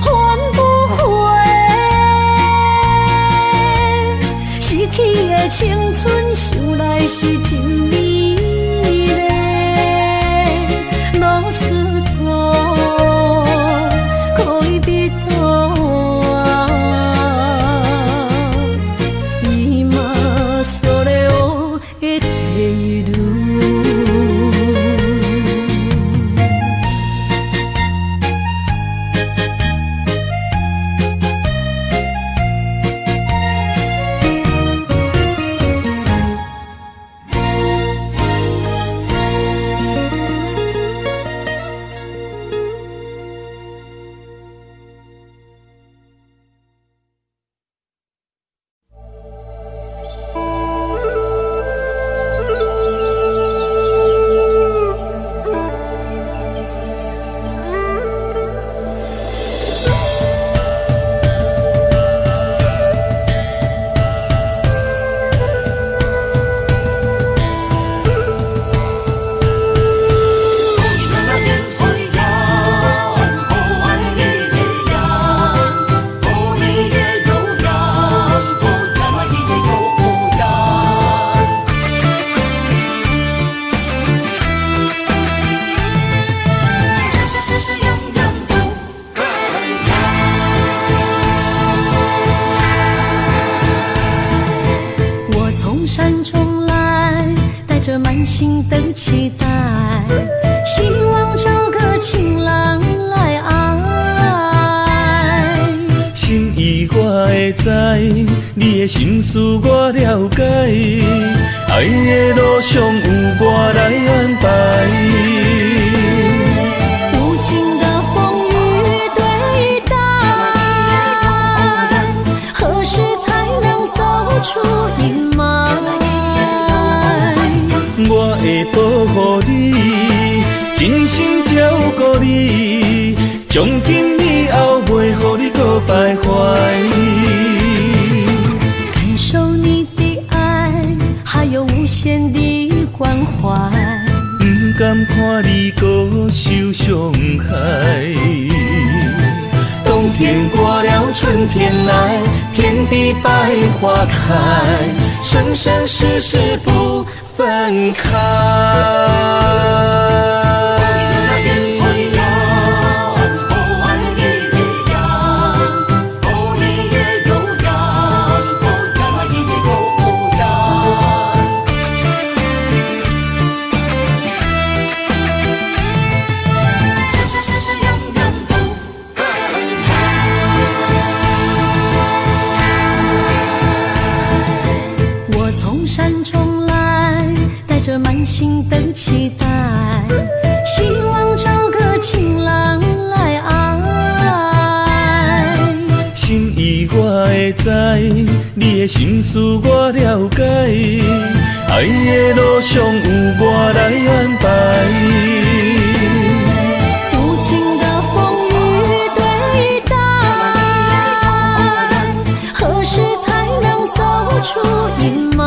還不回，失去的青春，想來是真美麗。ロスト戀人は今それを得ている。我從山中來，帶著滿心的期待，希望找個情郎來愛。心意我會知，你的心思我了解，愛的路上有我來安排。無情的風雨對待，何時才能走出陰霾？我會保護你，真心照顧你，從今以後袂予你閣徘徊。感受你的愛，還有無限的關懷。不甘看你閣受傷害。冬天過了，春天來，遍地百花開，生生世世不分開。我從山中來，帶著滿心的期待，希望找個情郎來愛。心意我會知，你的心思我了解，愛的路上有我來安排。無情的風雨對待，何時才能走出陰霾？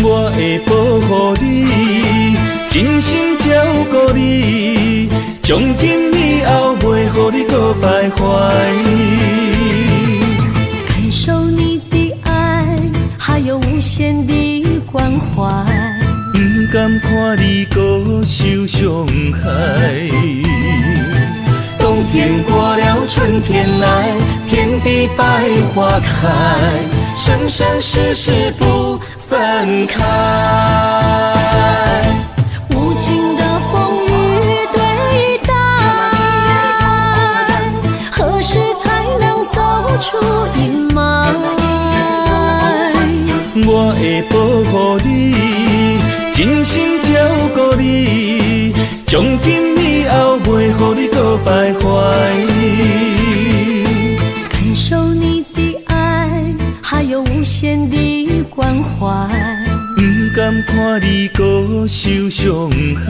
我會保護你，真心照顧你，從今以後袂予你閣徘徊。感受你的愛，還有無限的關懷。不甘看你閣受傷害。冬天過了，春天來，遍地百花開，生生世世不分開。無情的風雨對待，何時才能走出陰霾？我會保護你，真心照顧你，從今以後袂予你閣徘徊。感受你的愛，還有無限的關懷。不甘看你閣受傷害。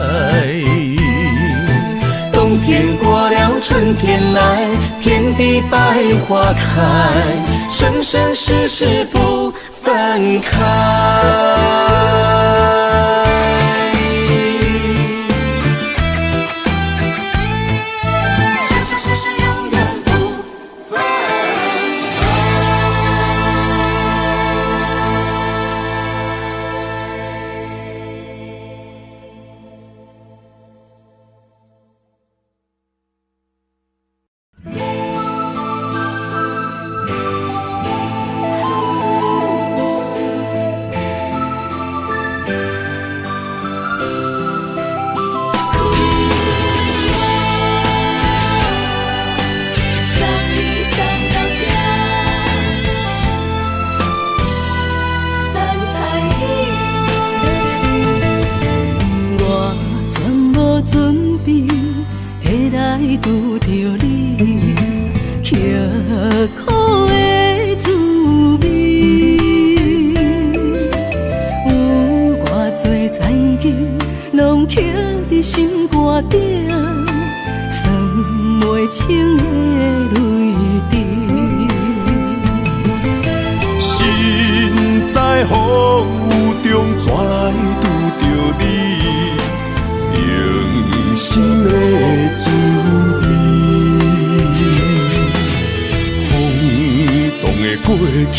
冬天過了，春天來，遍地百花開，生生世世不分開。生生世世永遠不分開。送你送到這，等待你。我全無準備會來拄著你，刻苦的滋味。有偌濟残疾，攏刻佇心肝頂，算袂清的淚滴。身在風雨中，怎會拄著你？用心的滋味。風動的過去，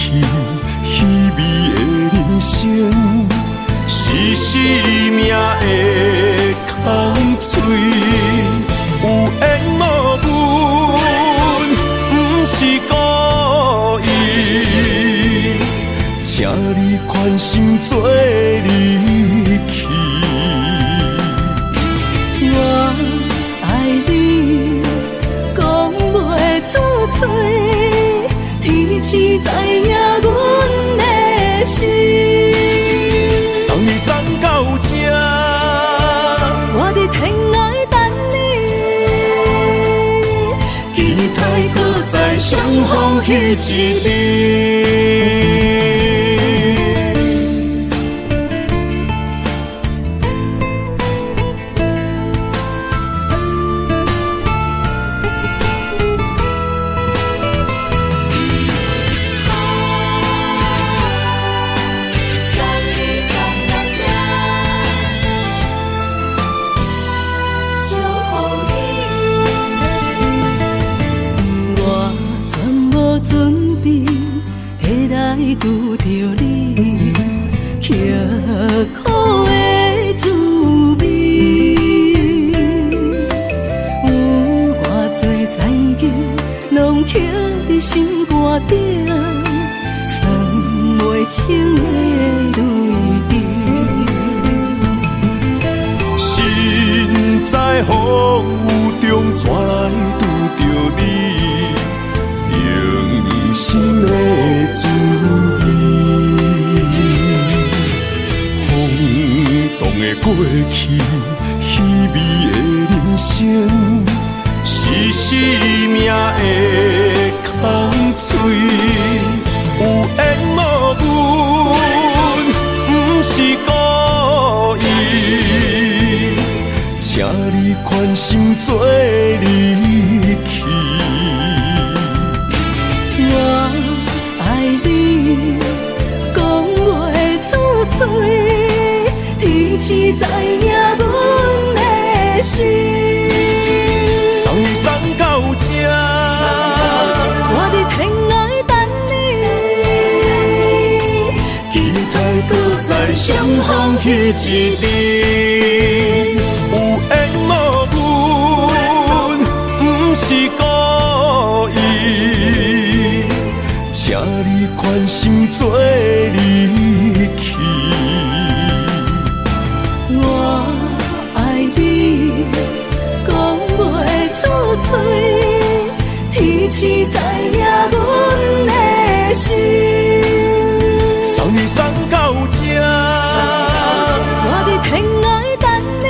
稀微的人生，是生命的空喙。有緣無分，不是故意。請你寬心做離去。我愛你，講袂出嘴，天時知影阮的心。送你送到這，我佇天涯等你，期待閣再相逢彼一日。送你送到這，祝福你。我全無準備會來拄著你，刻苦的滋味。有偌濟殘疾，攏刻佇心肝頂，算袂清的淚滴。身在風雨中，怎會拄著你？用心的滋味。風動的過去，稀微的人生，是生命的空喙。有緣無分，不是故意。請你寬心做離去。我愛你，講袂出嘴，再相逢彼一日。有缘无分，不是故意，请你宽心做离去。我爱你，讲袂出嘴，天星知影阮的心。送你送到这，我伫天涯等你，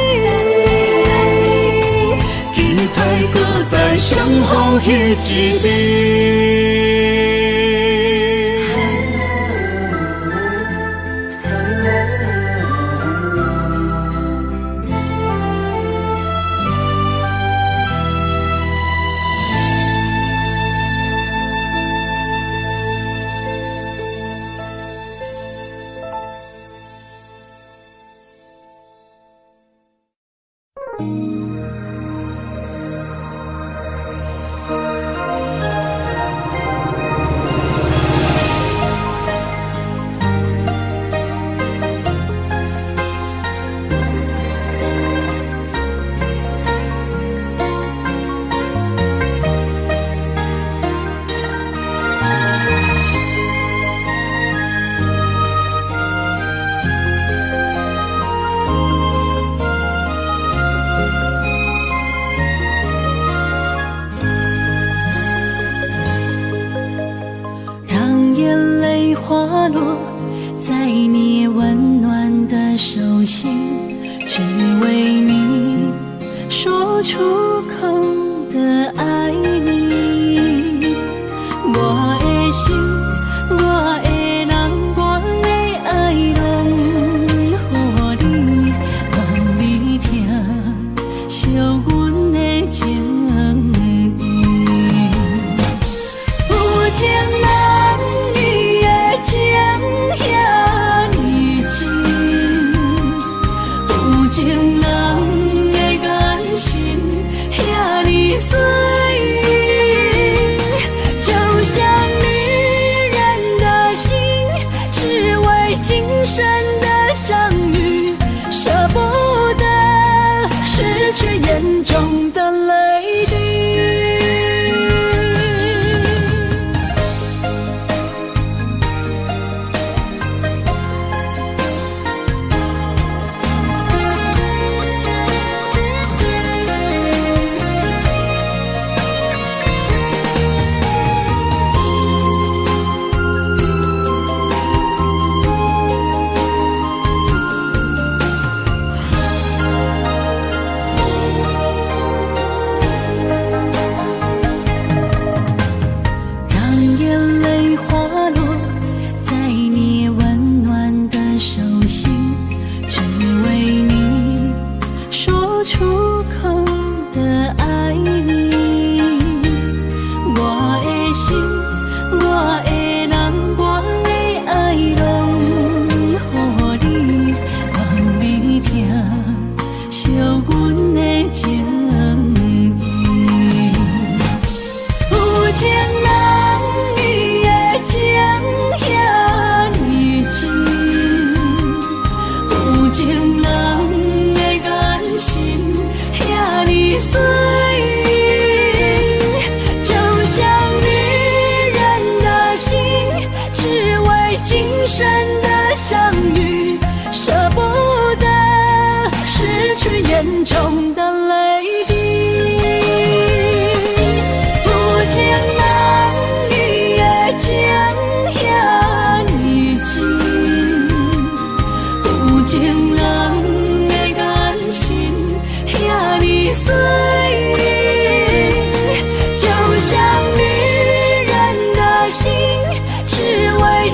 期待阁再相逢彼一日。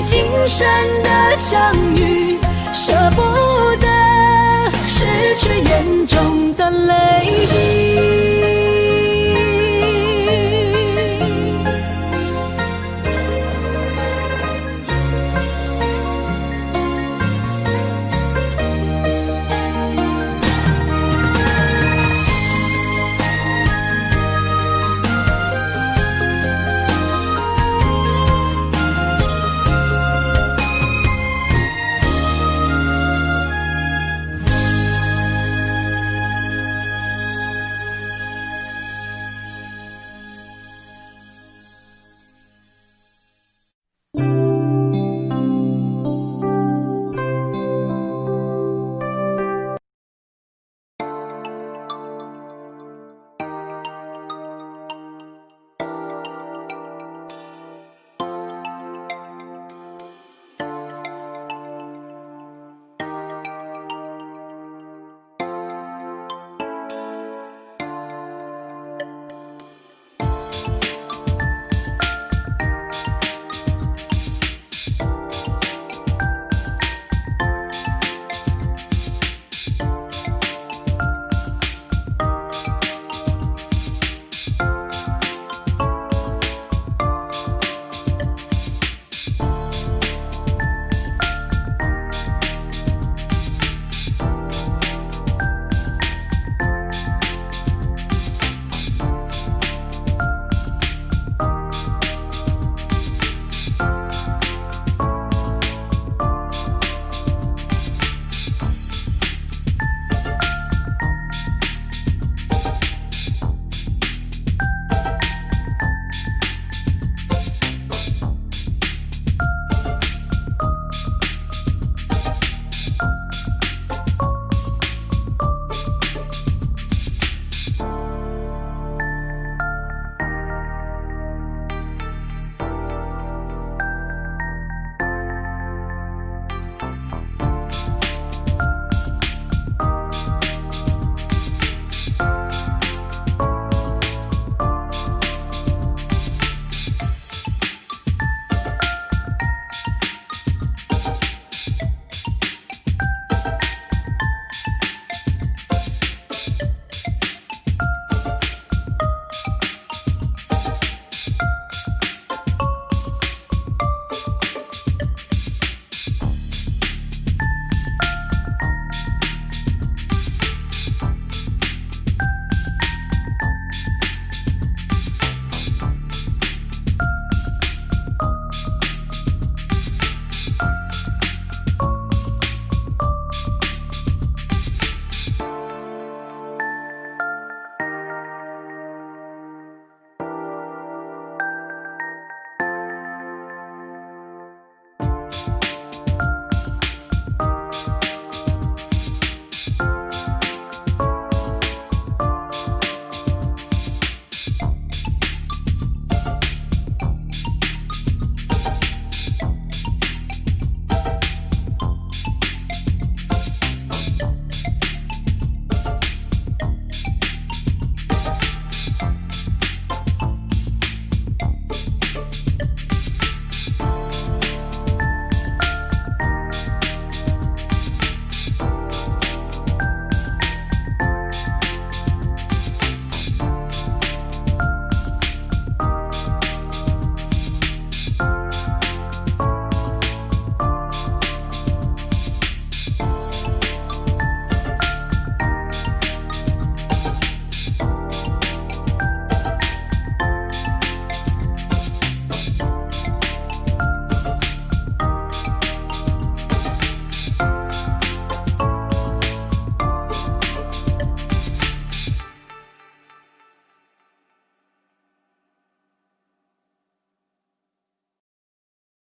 今生的相遇。